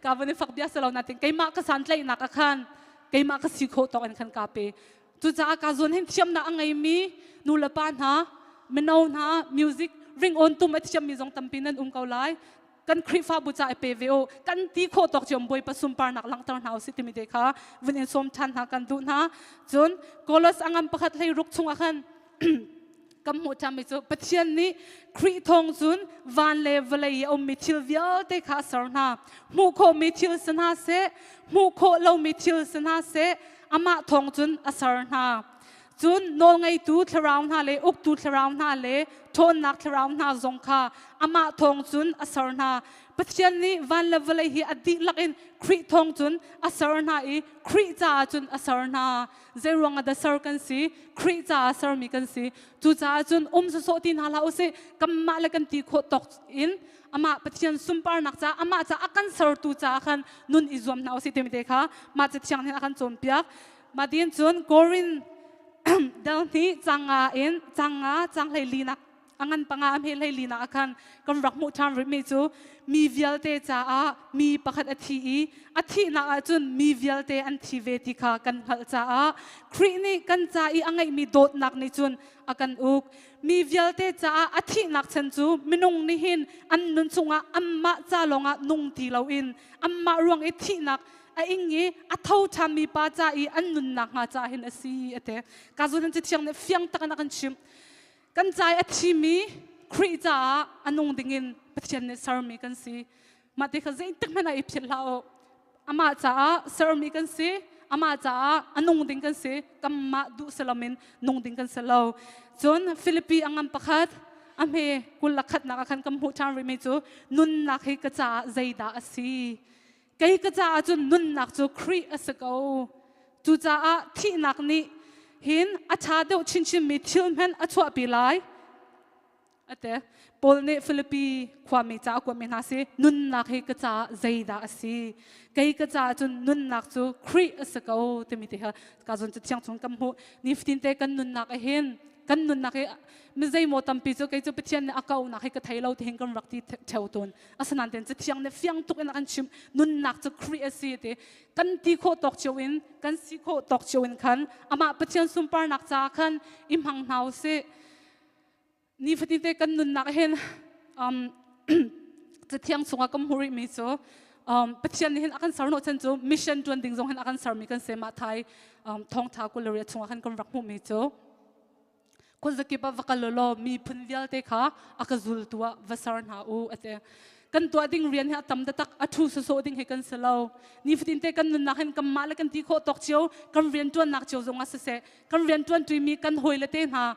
Ka van i fak bia si lo nain keimah ka santlaihnak ah khan keimah ka si khawh tawk in khan ka pe. Cucaah ka zawn hin thiamnak a ngeimi nu le pa hna, mino hna, music ringawn tum a thiammi zong tampi nan um ko lai. Kan Khrihfabu ca i pe ve u. Kan ti khawh tawk cio Bawipa sunparnak langhter hna usih timi te kha vun in sawm ṭhan hna kan duh hna. Cun Kolos a ngan pakhat hlei ruk chungah khan kan hmuh ṭhanmi cu Pathian nih Khrih thawng cun van le vawlei i a ummi thil vialte kha a ser hna. Hmuh khawhmi thil si hna seh, hmuh khawh lomi thil si hna seh, amah thawng cun a ser hna. Cun nawlngeitu thlarau hna le uktu thlarau hna le ṭhawnnak thlarau hna zong kha amah thawng cun a ser hna. Pathian nih van le vawlei hi a dihlak in Khrih thawng cun a ser hna i Khrih caah cun a ser hna. Zeiruang ah dah ser kan si? Khrih caah sermi kan si. Cucaah cun um sawsawh ti hna hlah usih. Kanmah le kan ti khawh tawk in amah Pathian sunparnak caah amah caah a kan sertu caah khan nun i zuam hna usih timi te kha mah Cathiang nih a kan cawnpiak. Mah tin cun Korin dal hnih canga in canga cang hlei linak a ngan panga a hme hlei linak ah khan kan rak hmuh ṭhan rihmi cu mi vialte caah mi pakhat a thi i a thihnak ah cun mi vialte an thi ve ti kha kan hngalh caah Khrih nih kan ca i a ngeihmi dawtnak nih cun a kan uk. Mi vialte caah a thihnak chan cu minung nih hin an nun chungah anmah ca lawngah nung ti loin anmah ruang i thihnak a ing i a tho ṭhanmi pa ca i an nunnak hnga ca hin a si a ti. Ka zun an Cathiang nih fiang tak in a kan chimh. Kan ca i a thimi Khrih caah a nung dingin Pathian nih sermi kan si. Mah ti kha zeitik hmanh ah i philh hlah u. Amah caah sermi kan si, amah caah a nung ding kan si, kanmah duh silomin nung ding kan si lo. Cun Filipi a ngan pakhat a hme 21 ah khan kan hmuh ṭhan rihmi cu nunnak hi ka caah zeidah a si? Kei ka caah cun nunnak cu Khrih a si ko. Cucaah thihnak nih hin a ṭha deuh chinchinmi thil hmanh a chuahpi lai. Ate Paul nih Filipi khuami ca a kuatmi hna si nunnak hi ka caah zeidah a si? Kei ka caah cun nunnak cu Khrih a si ko timi te kha ka zon cu thiang chung kan hmuh. Nifatin te kan nunnak ah hin kan nunnak hi mi zeimaw tampi cu kei cu Pathian nih a kaunak hi ka thei lo ti hin kan rak ti theo tawn. Asinain ten Cathiang nih fiang tuk in a kan chimh nunnak cu Khrih a si ti kan ti khawh tawk cio in kan si khawh tawk cio in khan amah Pathian sunparnak caah khan i hmang hna usih. Nifatin te kan nunnak hin Cathiang chungah kan hmuh rihmi cu Pathian nih hin a kan ser hnawh chan cu mission ṭuan ding zong hin a kan sermi kan si mah thai thawngṭha 28 chungah khan kan rak hmuhmi cu khuazakip ah va kal u law miphun vialte kha a ka zultu ah va ser hna u a ti. Kan tuah ding rian hi a tam taktak, a ṭhu sawsawh ding hi kan si lo. Nifatin te kan nunnak hin kanmah le kan ti khawh tawk cio, kan rian ṭuannak cio zong ah siseh, kan rian ṭuanṭimi kan hawile te hna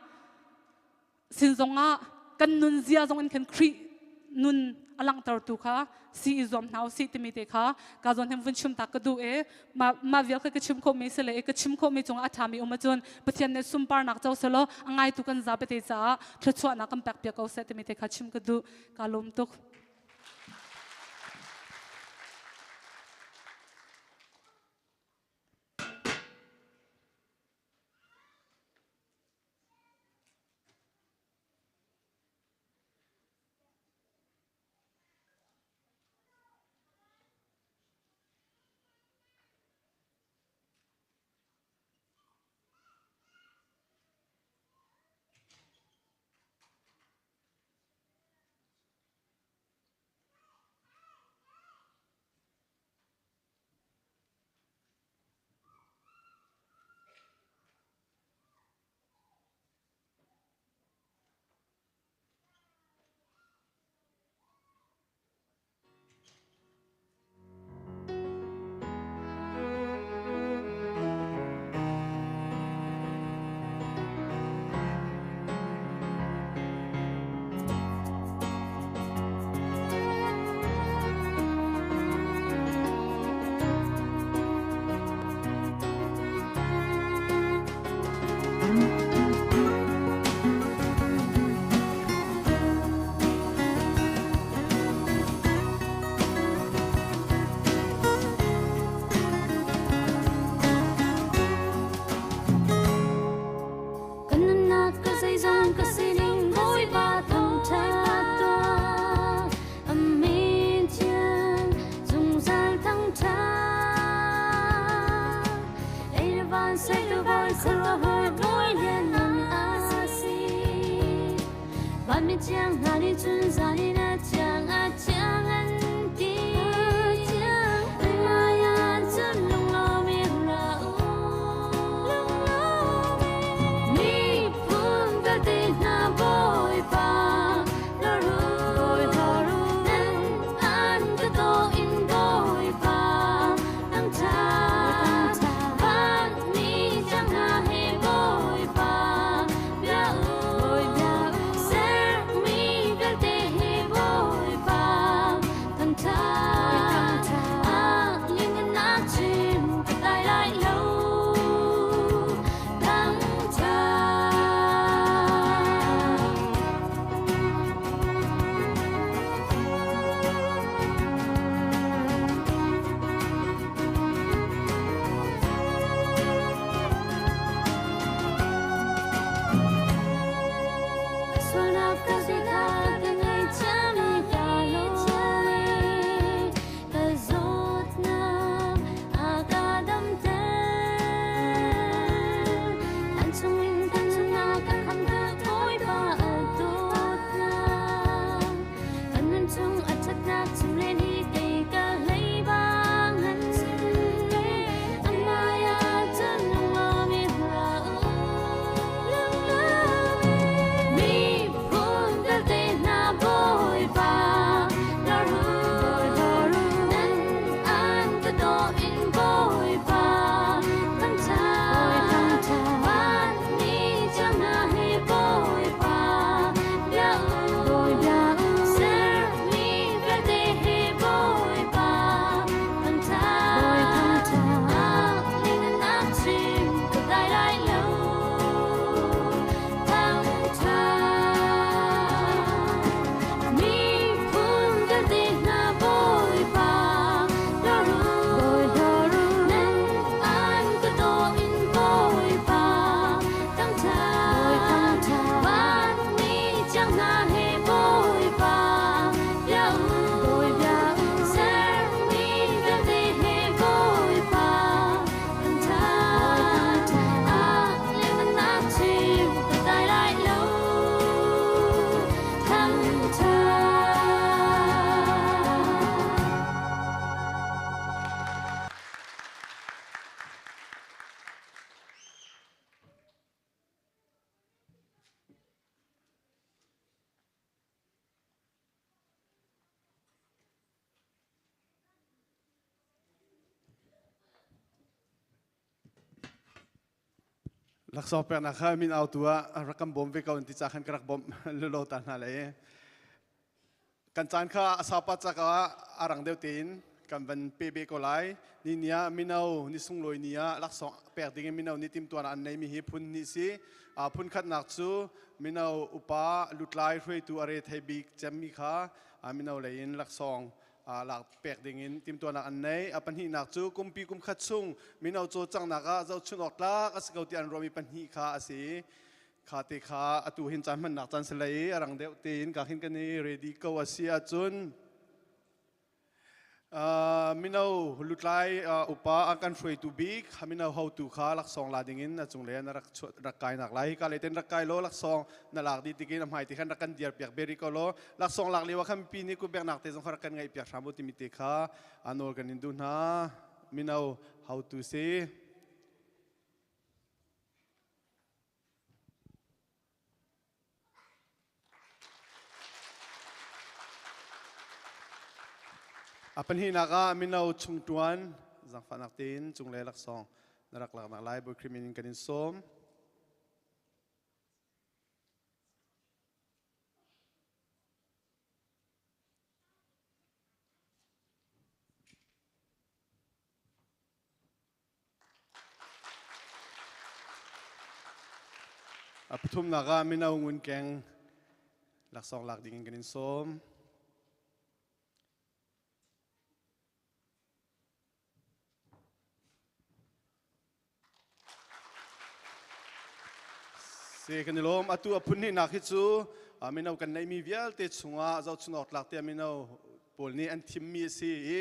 sin zongah kan nunzia zong in khan Khrih nun a langhtertu kha si i zuam hna usih timi te kha ka zawn hin vun chim ta ka duh i mah vial kha ka chim khawhmi si le i ka chim khawhmi cungah a ṭhami um ahcun Pathian nih sunparnak co selaw a ngaitu kan zapete caah thluachuahnak kan pek piak ko seh timi te kha chim ka duh. Ka lawm tuk. Kan nunnak ka zeizong ka sining Bawipa thangṭhat tuah. Amen tiang zungzal thangṭhat. Lei le van sertu Bawi khuaruahhar Bawi lianngan a si. Vanmi thiang hna nih cun zan in a thiang a thiang an. Laksawng peknak kha min au tu ah rak kan bawm ve ko an ti ca khan ka rak bawmh lolo ta hna le kan caan kha a saupa cak ah a rang deuh tein kan van pe be ko lai. Ni ni ah mino ni sunglawi ni ah laksawng pek ding in mino nih timtuan an neimi hi phun hnih si. Phun khatnak cu mino upa lutlai hruaitu a re thei bik cemmi kha mino lei in laksawng lak pek dingin timtuahnak an nei. A pahnihnak cu kumpi kum khat chung mino cawlcanghnak ah zohchunh awk tlak a si ko ti an ruahmi pahnih kha a si. Kha te kha atu hin caan hmannak caan si lei a rang deuh tein ka hin kan i ready ko a si ahcun mino lutlai upa a kan hruaitu bik mino hotu kha laksawng la dingin a cunglei na rak rak kai nak lai. Ka le ten rak kai lo laksawng na lak dih tikin a hmai ti khan rak kan diar piak beri ko law laksawng lak lio ah khan mipi nih kutbeknak te zong kha rak kan ngaih piak hram u timi te kha a nawl kan in duh hna. Mino hotu si. A pahnihnak ah mino chungṭuan zaangfahnak tein cunglei laksawng na rak laknak lai Bawi Khrih min in kan in sawm. A pathumnak ah mino ngunkeng laksawng lak ding in kan in sawm. Si kan i lawm. Atu a phun hnihnak hi cu mino kan neihmi vialte chungah zohchun awk tlak tiah mino pawl nih an thimmi a si i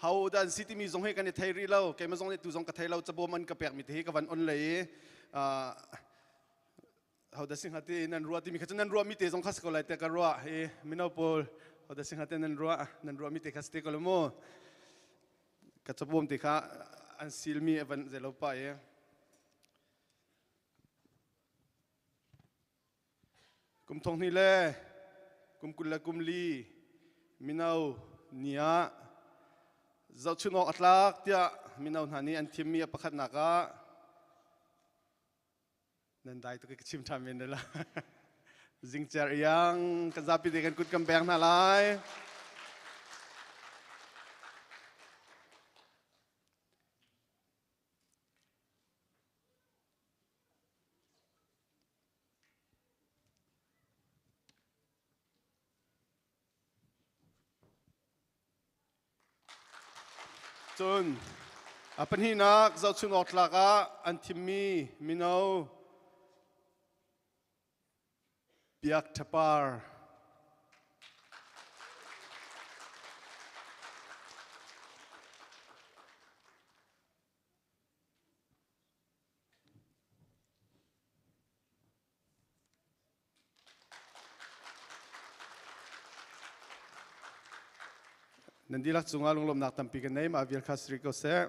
ho dah an si timi zong hi kan i thei rih lo. Keimah zong nih tu zong ka thei lo. Cabawm an ka pekmi te hi ka van on lei i ho dah si hnga ti nan ruah timi kha cu nan ruahmi te zong kha si ko lai tiah ka ruah. Hi mino pawl ho dah si hnga ti nan ruah nan ruahmi te kha si te ko lo mu. Ka cabawm te kha an silmi a van zeilo pa i kum thong hnih le kum 20 le kum li mino ni ah zohchun awk a tlak tiah mino hna nih an thimmi a pakhatnak ah nan dai tuk i ka chim ṭhan men la. Zingcer iang kan zapi te kan kut kan beng hna lai. Cun a pahnihnak zohchun awk tlak ah an thimmi mino Biak Ṭhapar. Nan dihlak cungah lunglawmhnak tampi kan nei. Mah vial kha si rih ko seh.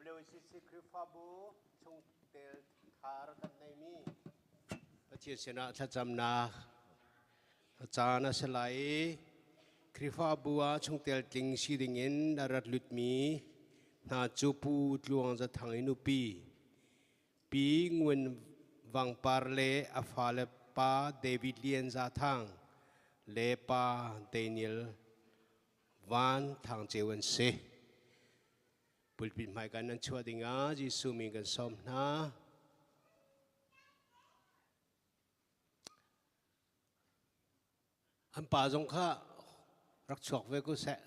WCC Khrihfabu chungtel thar kan neimi Pathian sinah thlacamnak caan a si lai i Khrihfabu ah chungtel tling si dingin a rat lutmi hna cu Pu Tluang Za Thang i nupi Pi Ngun Vang Par le a fale pa David Lian Za Thang le pa Daniel Van Thang Ceu an si. Pulpit hmaikan nan chuah dingah Jesuh min kan sawm hna. An pa zong kha rak chuak ve ko seh.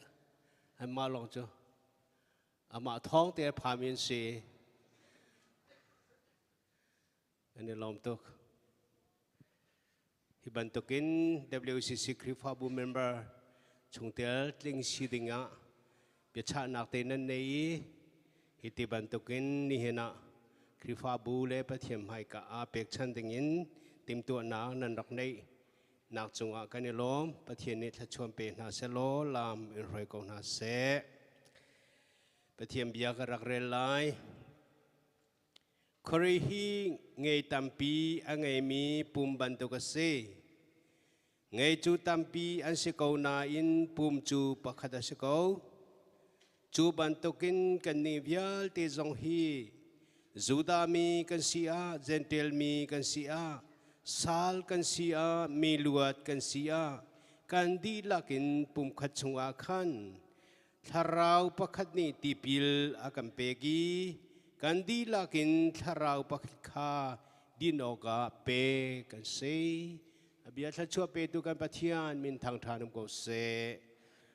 Anmah lawng cu amah thawng te phami an si. An i lawm tuk. Hi bantukin WCC Khrihfabu member chungtel tling si dingah biachahnak te nan nei i hi ti bantukin nihin ah Khrihfabu le Pathian hmaika ah pekchan dingin timhtuahnak nan rak neih nak cungah kan i lawm. Pathian nih thluachuan pe hna selaw lam in hruai ko hna seh. Pathian bia ka rak rel lai. Khuari hi ngei tampi a ngeimi pum bantuk a si. Ngei cu tampi an si ko nain pum cu pakhat a si ko. Cu bantukin kannih vialte zong hi Judah mi kan si ah, Jentail mi kan si ah, sal kan si ah, mi luat kan si ah, kan dihlak in pumkhat chungah khan Thlarau pakhat nih tipil a kan pek i kan dihlak in thlarau pakhat kha din awkah pek kan si. A bia thluachuah petu kan Pathian min thangṭhan um ko seh.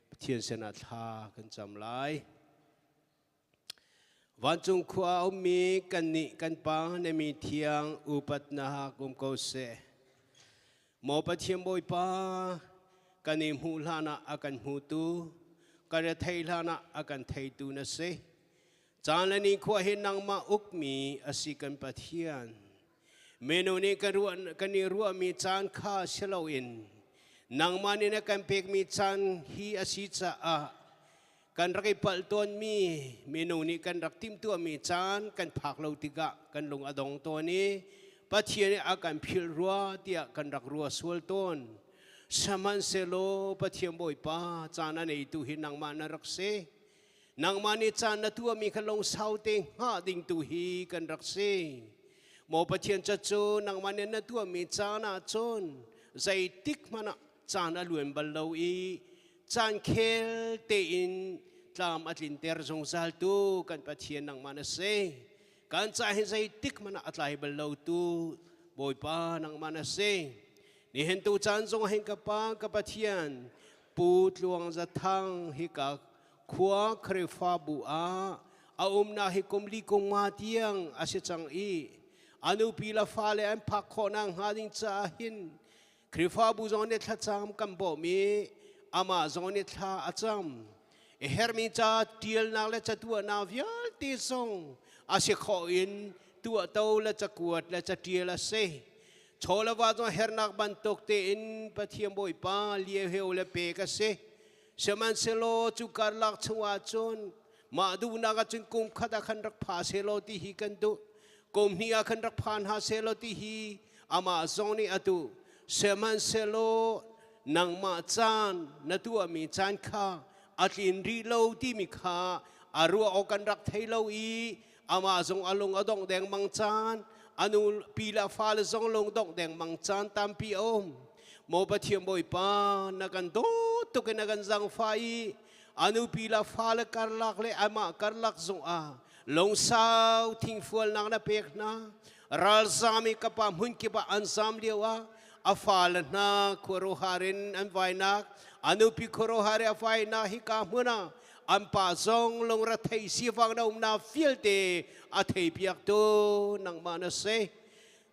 Pathian sinah thla kan cam lai. Vancung khua a ummi kannih kan Pa na mi thiang upatnak um ko seh. Maw Pathian Bawipa, kan i hmuh hlanah a kan hmutu, kan i theih hlanah a kan theitu na si. Caan le nikhua hi nangmah ukmi a si kan Pathian. Minu nih kan, ruah, kan i ruahmi caan kha si loin nangmah nih na kan pekmi caan hi a si caah kan rak i palh tawnmi minung nih kan rak timhtuahmi caan kan phak lo tikah kan lung a dong tawn i Pathian nih a kan philh rua tiah kan rak rua sual tawn. Sihmanhsehlaw Pathian Bawipa caan a neitu hi nangmah na rak si. Nangmah nih caan na tuahmi kha lungsau te hngah ding tu hi kan rak si. Maw Pathian ca cu nangmah nih na tuahmi caan ah cun zeitik hmanh ah caan a luan bal lo i caan khel tein tlam a tlinter zungzal tu kan Pathian nangmah na si. Kan ca hi zeitik hmanh ah a tlai bal lo tu Bawipa nangmah na si. Nihin tu caan zong hin ka Pa ka Pathian Pu Tluang Za Thang hi ka khua Khrihfabu ah a umnak hi kum li kum nga tiang a si cang i a nupi le fale an phak khawhnak hnga ding caah hin Khrihfabu zong nih thlacam kan bawm i amah zong nih thla a cam. I herhmi ca ṭialnak le catuahnak vialte zong a si khawh in tuahto le cakuat le caṭial a si. Chawleva zong herhnak bantuk tein Pathian Bawipa liaheu le pek a si. Sihmanhsehlaw cu karlak chungah cun mah duhnak ah cun kum khat ah khan rak pha sehlaw ti hi kan duh. Kum hnih ah khan rak pha hna sehlaw ti hi amah zong nih a duh. Sihmanhsehlaw nangmah caan na tuahmi caan kha a tlin rih lo timi kha a ruah awk kan rak thei lo i amah zong a lung a dongh dengmang caan a nu pi le a fale zong lung dongh dengmang caan tampi a um. Maw Pathian Bawipa na kan dawt tuk in na kan zangfah i a nupi le fale karlak le amah karlak zongah lungsau thingfualnak na pek hna. Ralzam i ka pa hmun kip ah an zam lio ah a fale hna khuaruahhar in an vainak, a nupi khuaruahhar i a vainak hika hmun ah an pa zong lungrethei sifang na umnak vialte a theipiaktu nangmah na si.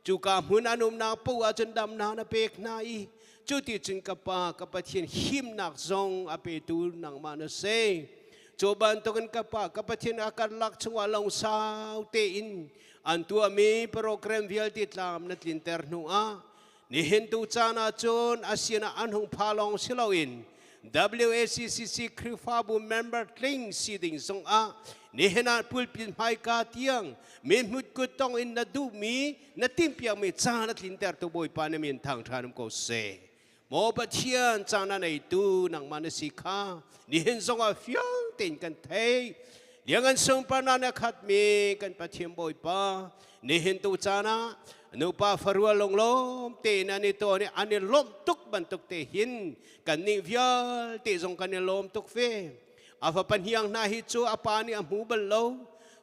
Cuka hmun an umnak paoh ahcun damnak na pek hna i cuti cun ka Pa ka Pathian himnak zong a petu nangmah na si. Cu bantukin ka Pa ka Pathian a karlak chungah lungsau tein an tuahmi program vialte tlam na tlinter hnu ah nihin tu caan ah cun a sinah an hung pha lawng si loin WACCC Khrihfabu member tling si ding zongah nihin ah pulpit hmaika tiang mithmut kut tong in na duhmi na timhpiakmi caan a tlintertu Bawipa na min thangṭhan um ko seh. Maw Pathian caan a neitu nangmah na si kha nihin zongah fiang tein kan theih. Liangan sunparnak na khatmi kan Pathian Bawipa nihin tu caan ah nupa farua lunglawm tein an i tawn i an i lawmh tuk bantuk te hin kannih vialte zong kan i lawm tuk ve. A fapa hniang hna hi cu a pa nih a hmu bal lo.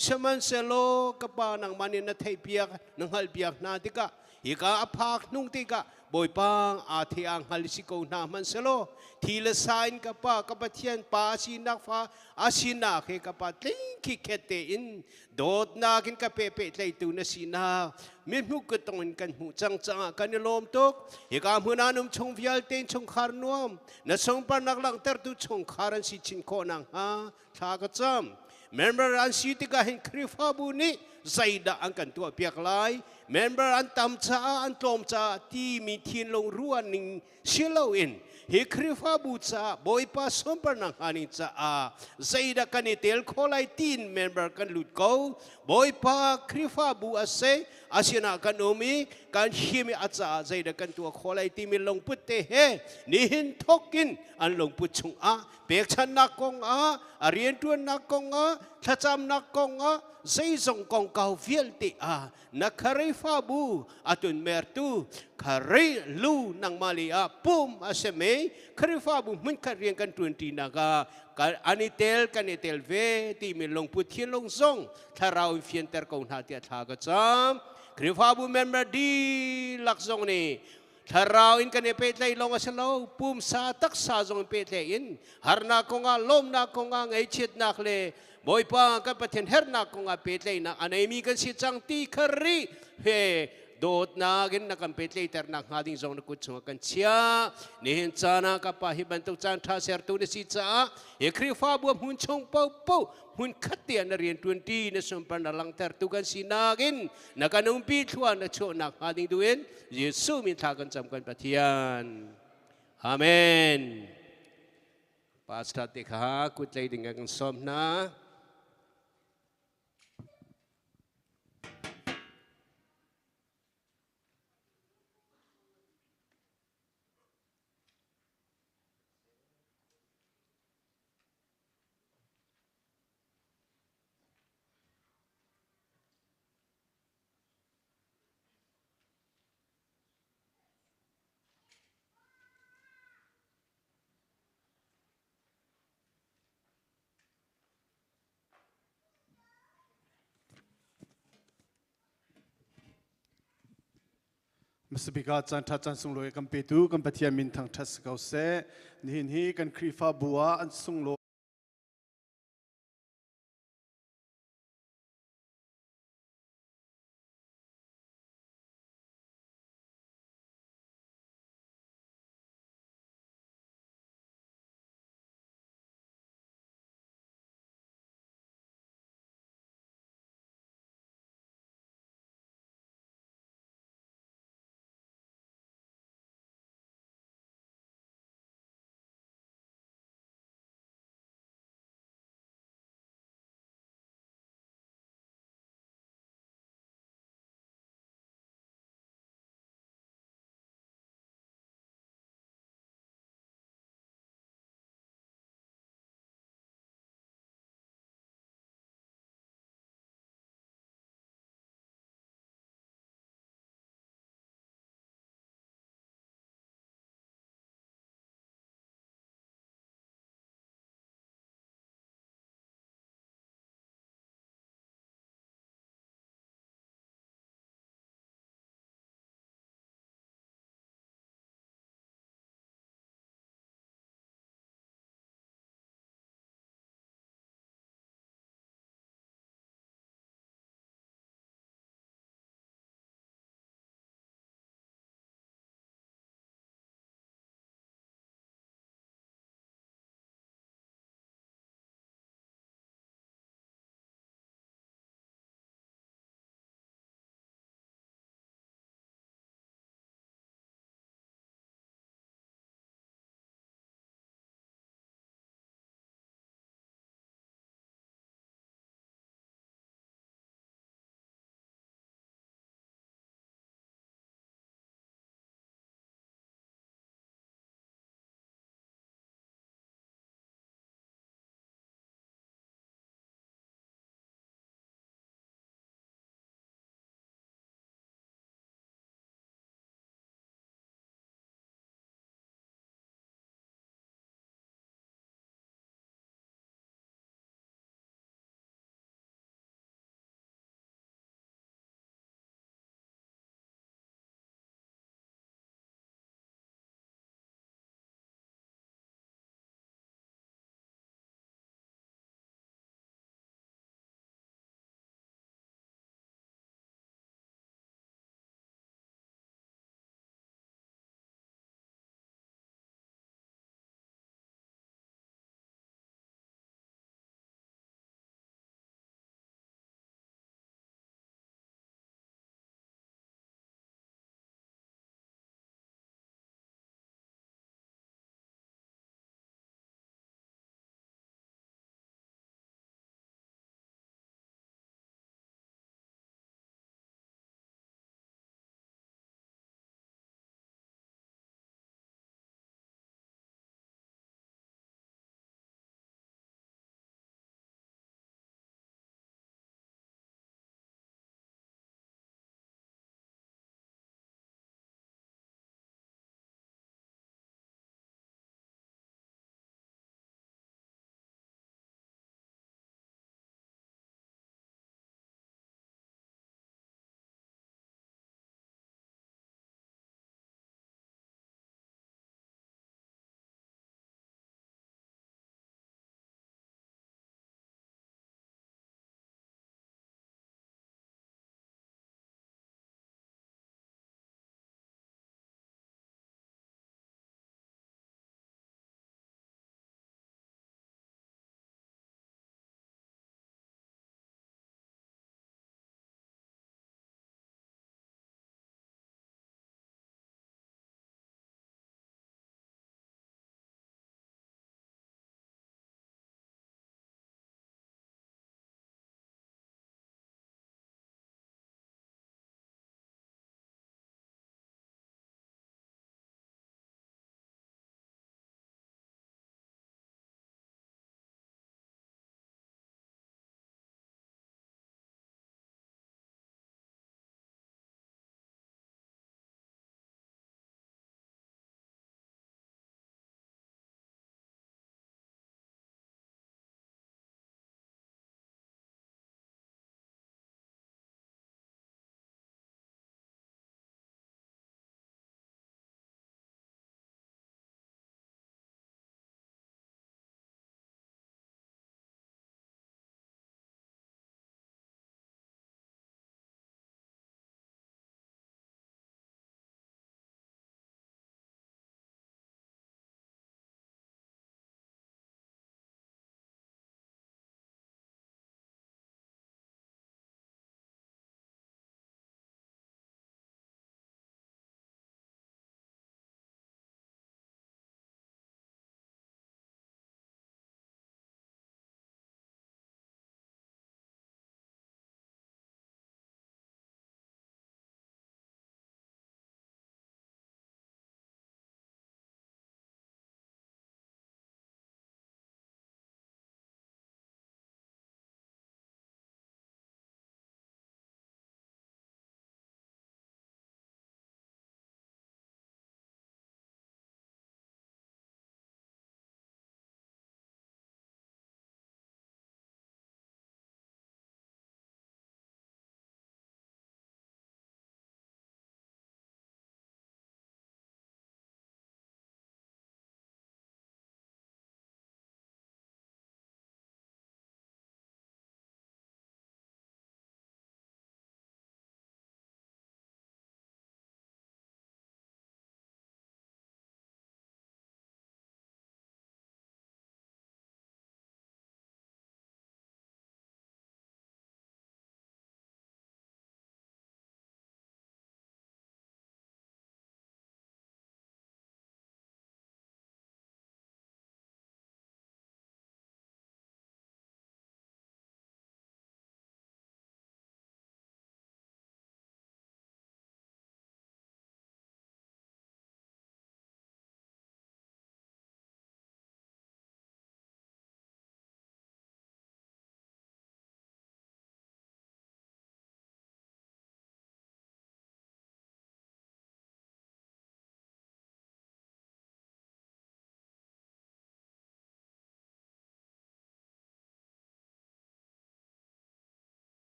Sihmanhsehlaw ka pa nangmah nih na theihpiak na hngalhpiak hna tikah hika a phak hnung tikah Bawipa aa the aa hngal si ko hna hmanhselaw thi le sa in ka pa ka Pathian pa a sinak fa a sinak he ka pa tling khi khet tein dawtnak in ka pe pehtlaihtu na sinak mithmuh kutong in kan hmuh cang caah kan i lawm tuk. Hika hmun ah num chung vialte in chungkhar nuam na sungparnak langhtertu chungkhar an si chin khawh nakhnga thla ka cam. Member an si tikah hin Khrihfabu nih zeidah an kan tuah piak lai, member an tam caah an tlawm caah timi thinlung ruah ning si loin hi Khrihfabu caah Bawipa sunparnak hnga ning caah zeidah kan i tel khawh lai tiin member kan lut ko. Bawipa Khrihfabu a si, a sinah kan um i kan him i a caah zeidah kan tuah khawh lai timi lungput te he nihin thawk in an lungput chungah pekchanhnak kongah, a rianṭuannak kongah, thlacamnak kongah, zeizong kongkau vialte ah na Khrihfabu a tunmertu Khrih lu nangmah le ah pum a si mi Khrihfabu hmunkhat rian kan ṭuanṭinak ah an i tel kan i tel ve timi lungput thinlung zong thlarau in fianter ko hna tiah thla ka cam. Khrihfabu member dihlak zong nih thlarau in kan i pehtlaih lawng a si lo, pumsa taksa zong in pehtlaih in harnak kongah, lawmnak kongah, ngaihchiatnak le Bawipa kan Pathian hernak kongah pehtlaihnak a neimi kan si cang ti Khrih he dawtnak in na kan pehtlaihternak hnga ding zong na kut chungah kan chiah. Nihin caan ah ka Pa, hi bantuk caan ṭha sertu na si caah hi Khrihfabu hmun chung paohpaoh hmun khat te ah na rian ṭuanṭi na sunpar na langhtertu kan sinak in na kan umpi thlua na chuahnak hnga ding duh in Jesuh min thla kan cam kan Pathian. Amen. Pastor te kha kut tlei ding kan sawm hna. Hmasabik ah caan ṭha caan sunglawi kan petu kan Pathian min thangṭhat si ko seh. Nihin hi kan Khrihfabu ah an sunglawi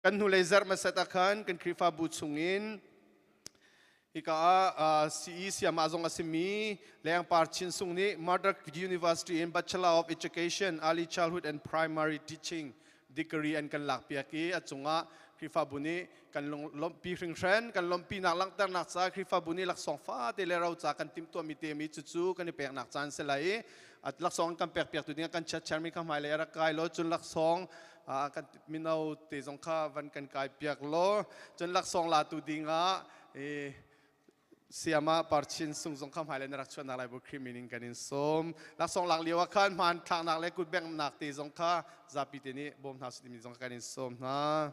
Kan hnulei zarh hmasat ah khan kan Khrihfabu chungin hika ah CE siamah zong a simi Lengpar Chin Sung nih Murdoch University in Bachelor of Education Early Childhood and Primary Teaching degree an kan lakpiak i a cungah Khrihfabu nih kan lawmhpi hringhran. Kan lawmhpinak langhternak caah Khrihfabu nih laksawng fate le roca kan timhtuahmi te mi cucu kan i peknak caan si lai i laksawng kan pekpiak tu ding kan chat chairmi kha hmailei a rak kai lo cun laksawng kan mino te zong kha van kan kai piak law cun laksawng latu dingah siama parchin sung zong kha hmailei na rak chuahnak lai bu Khrih min in kan in sawm. Laksawng lak lio ah khan hmaan thlaknak le kut benghnak te zong kha zapi te nih bawm hna usih timi zong kha kan in sawm hna.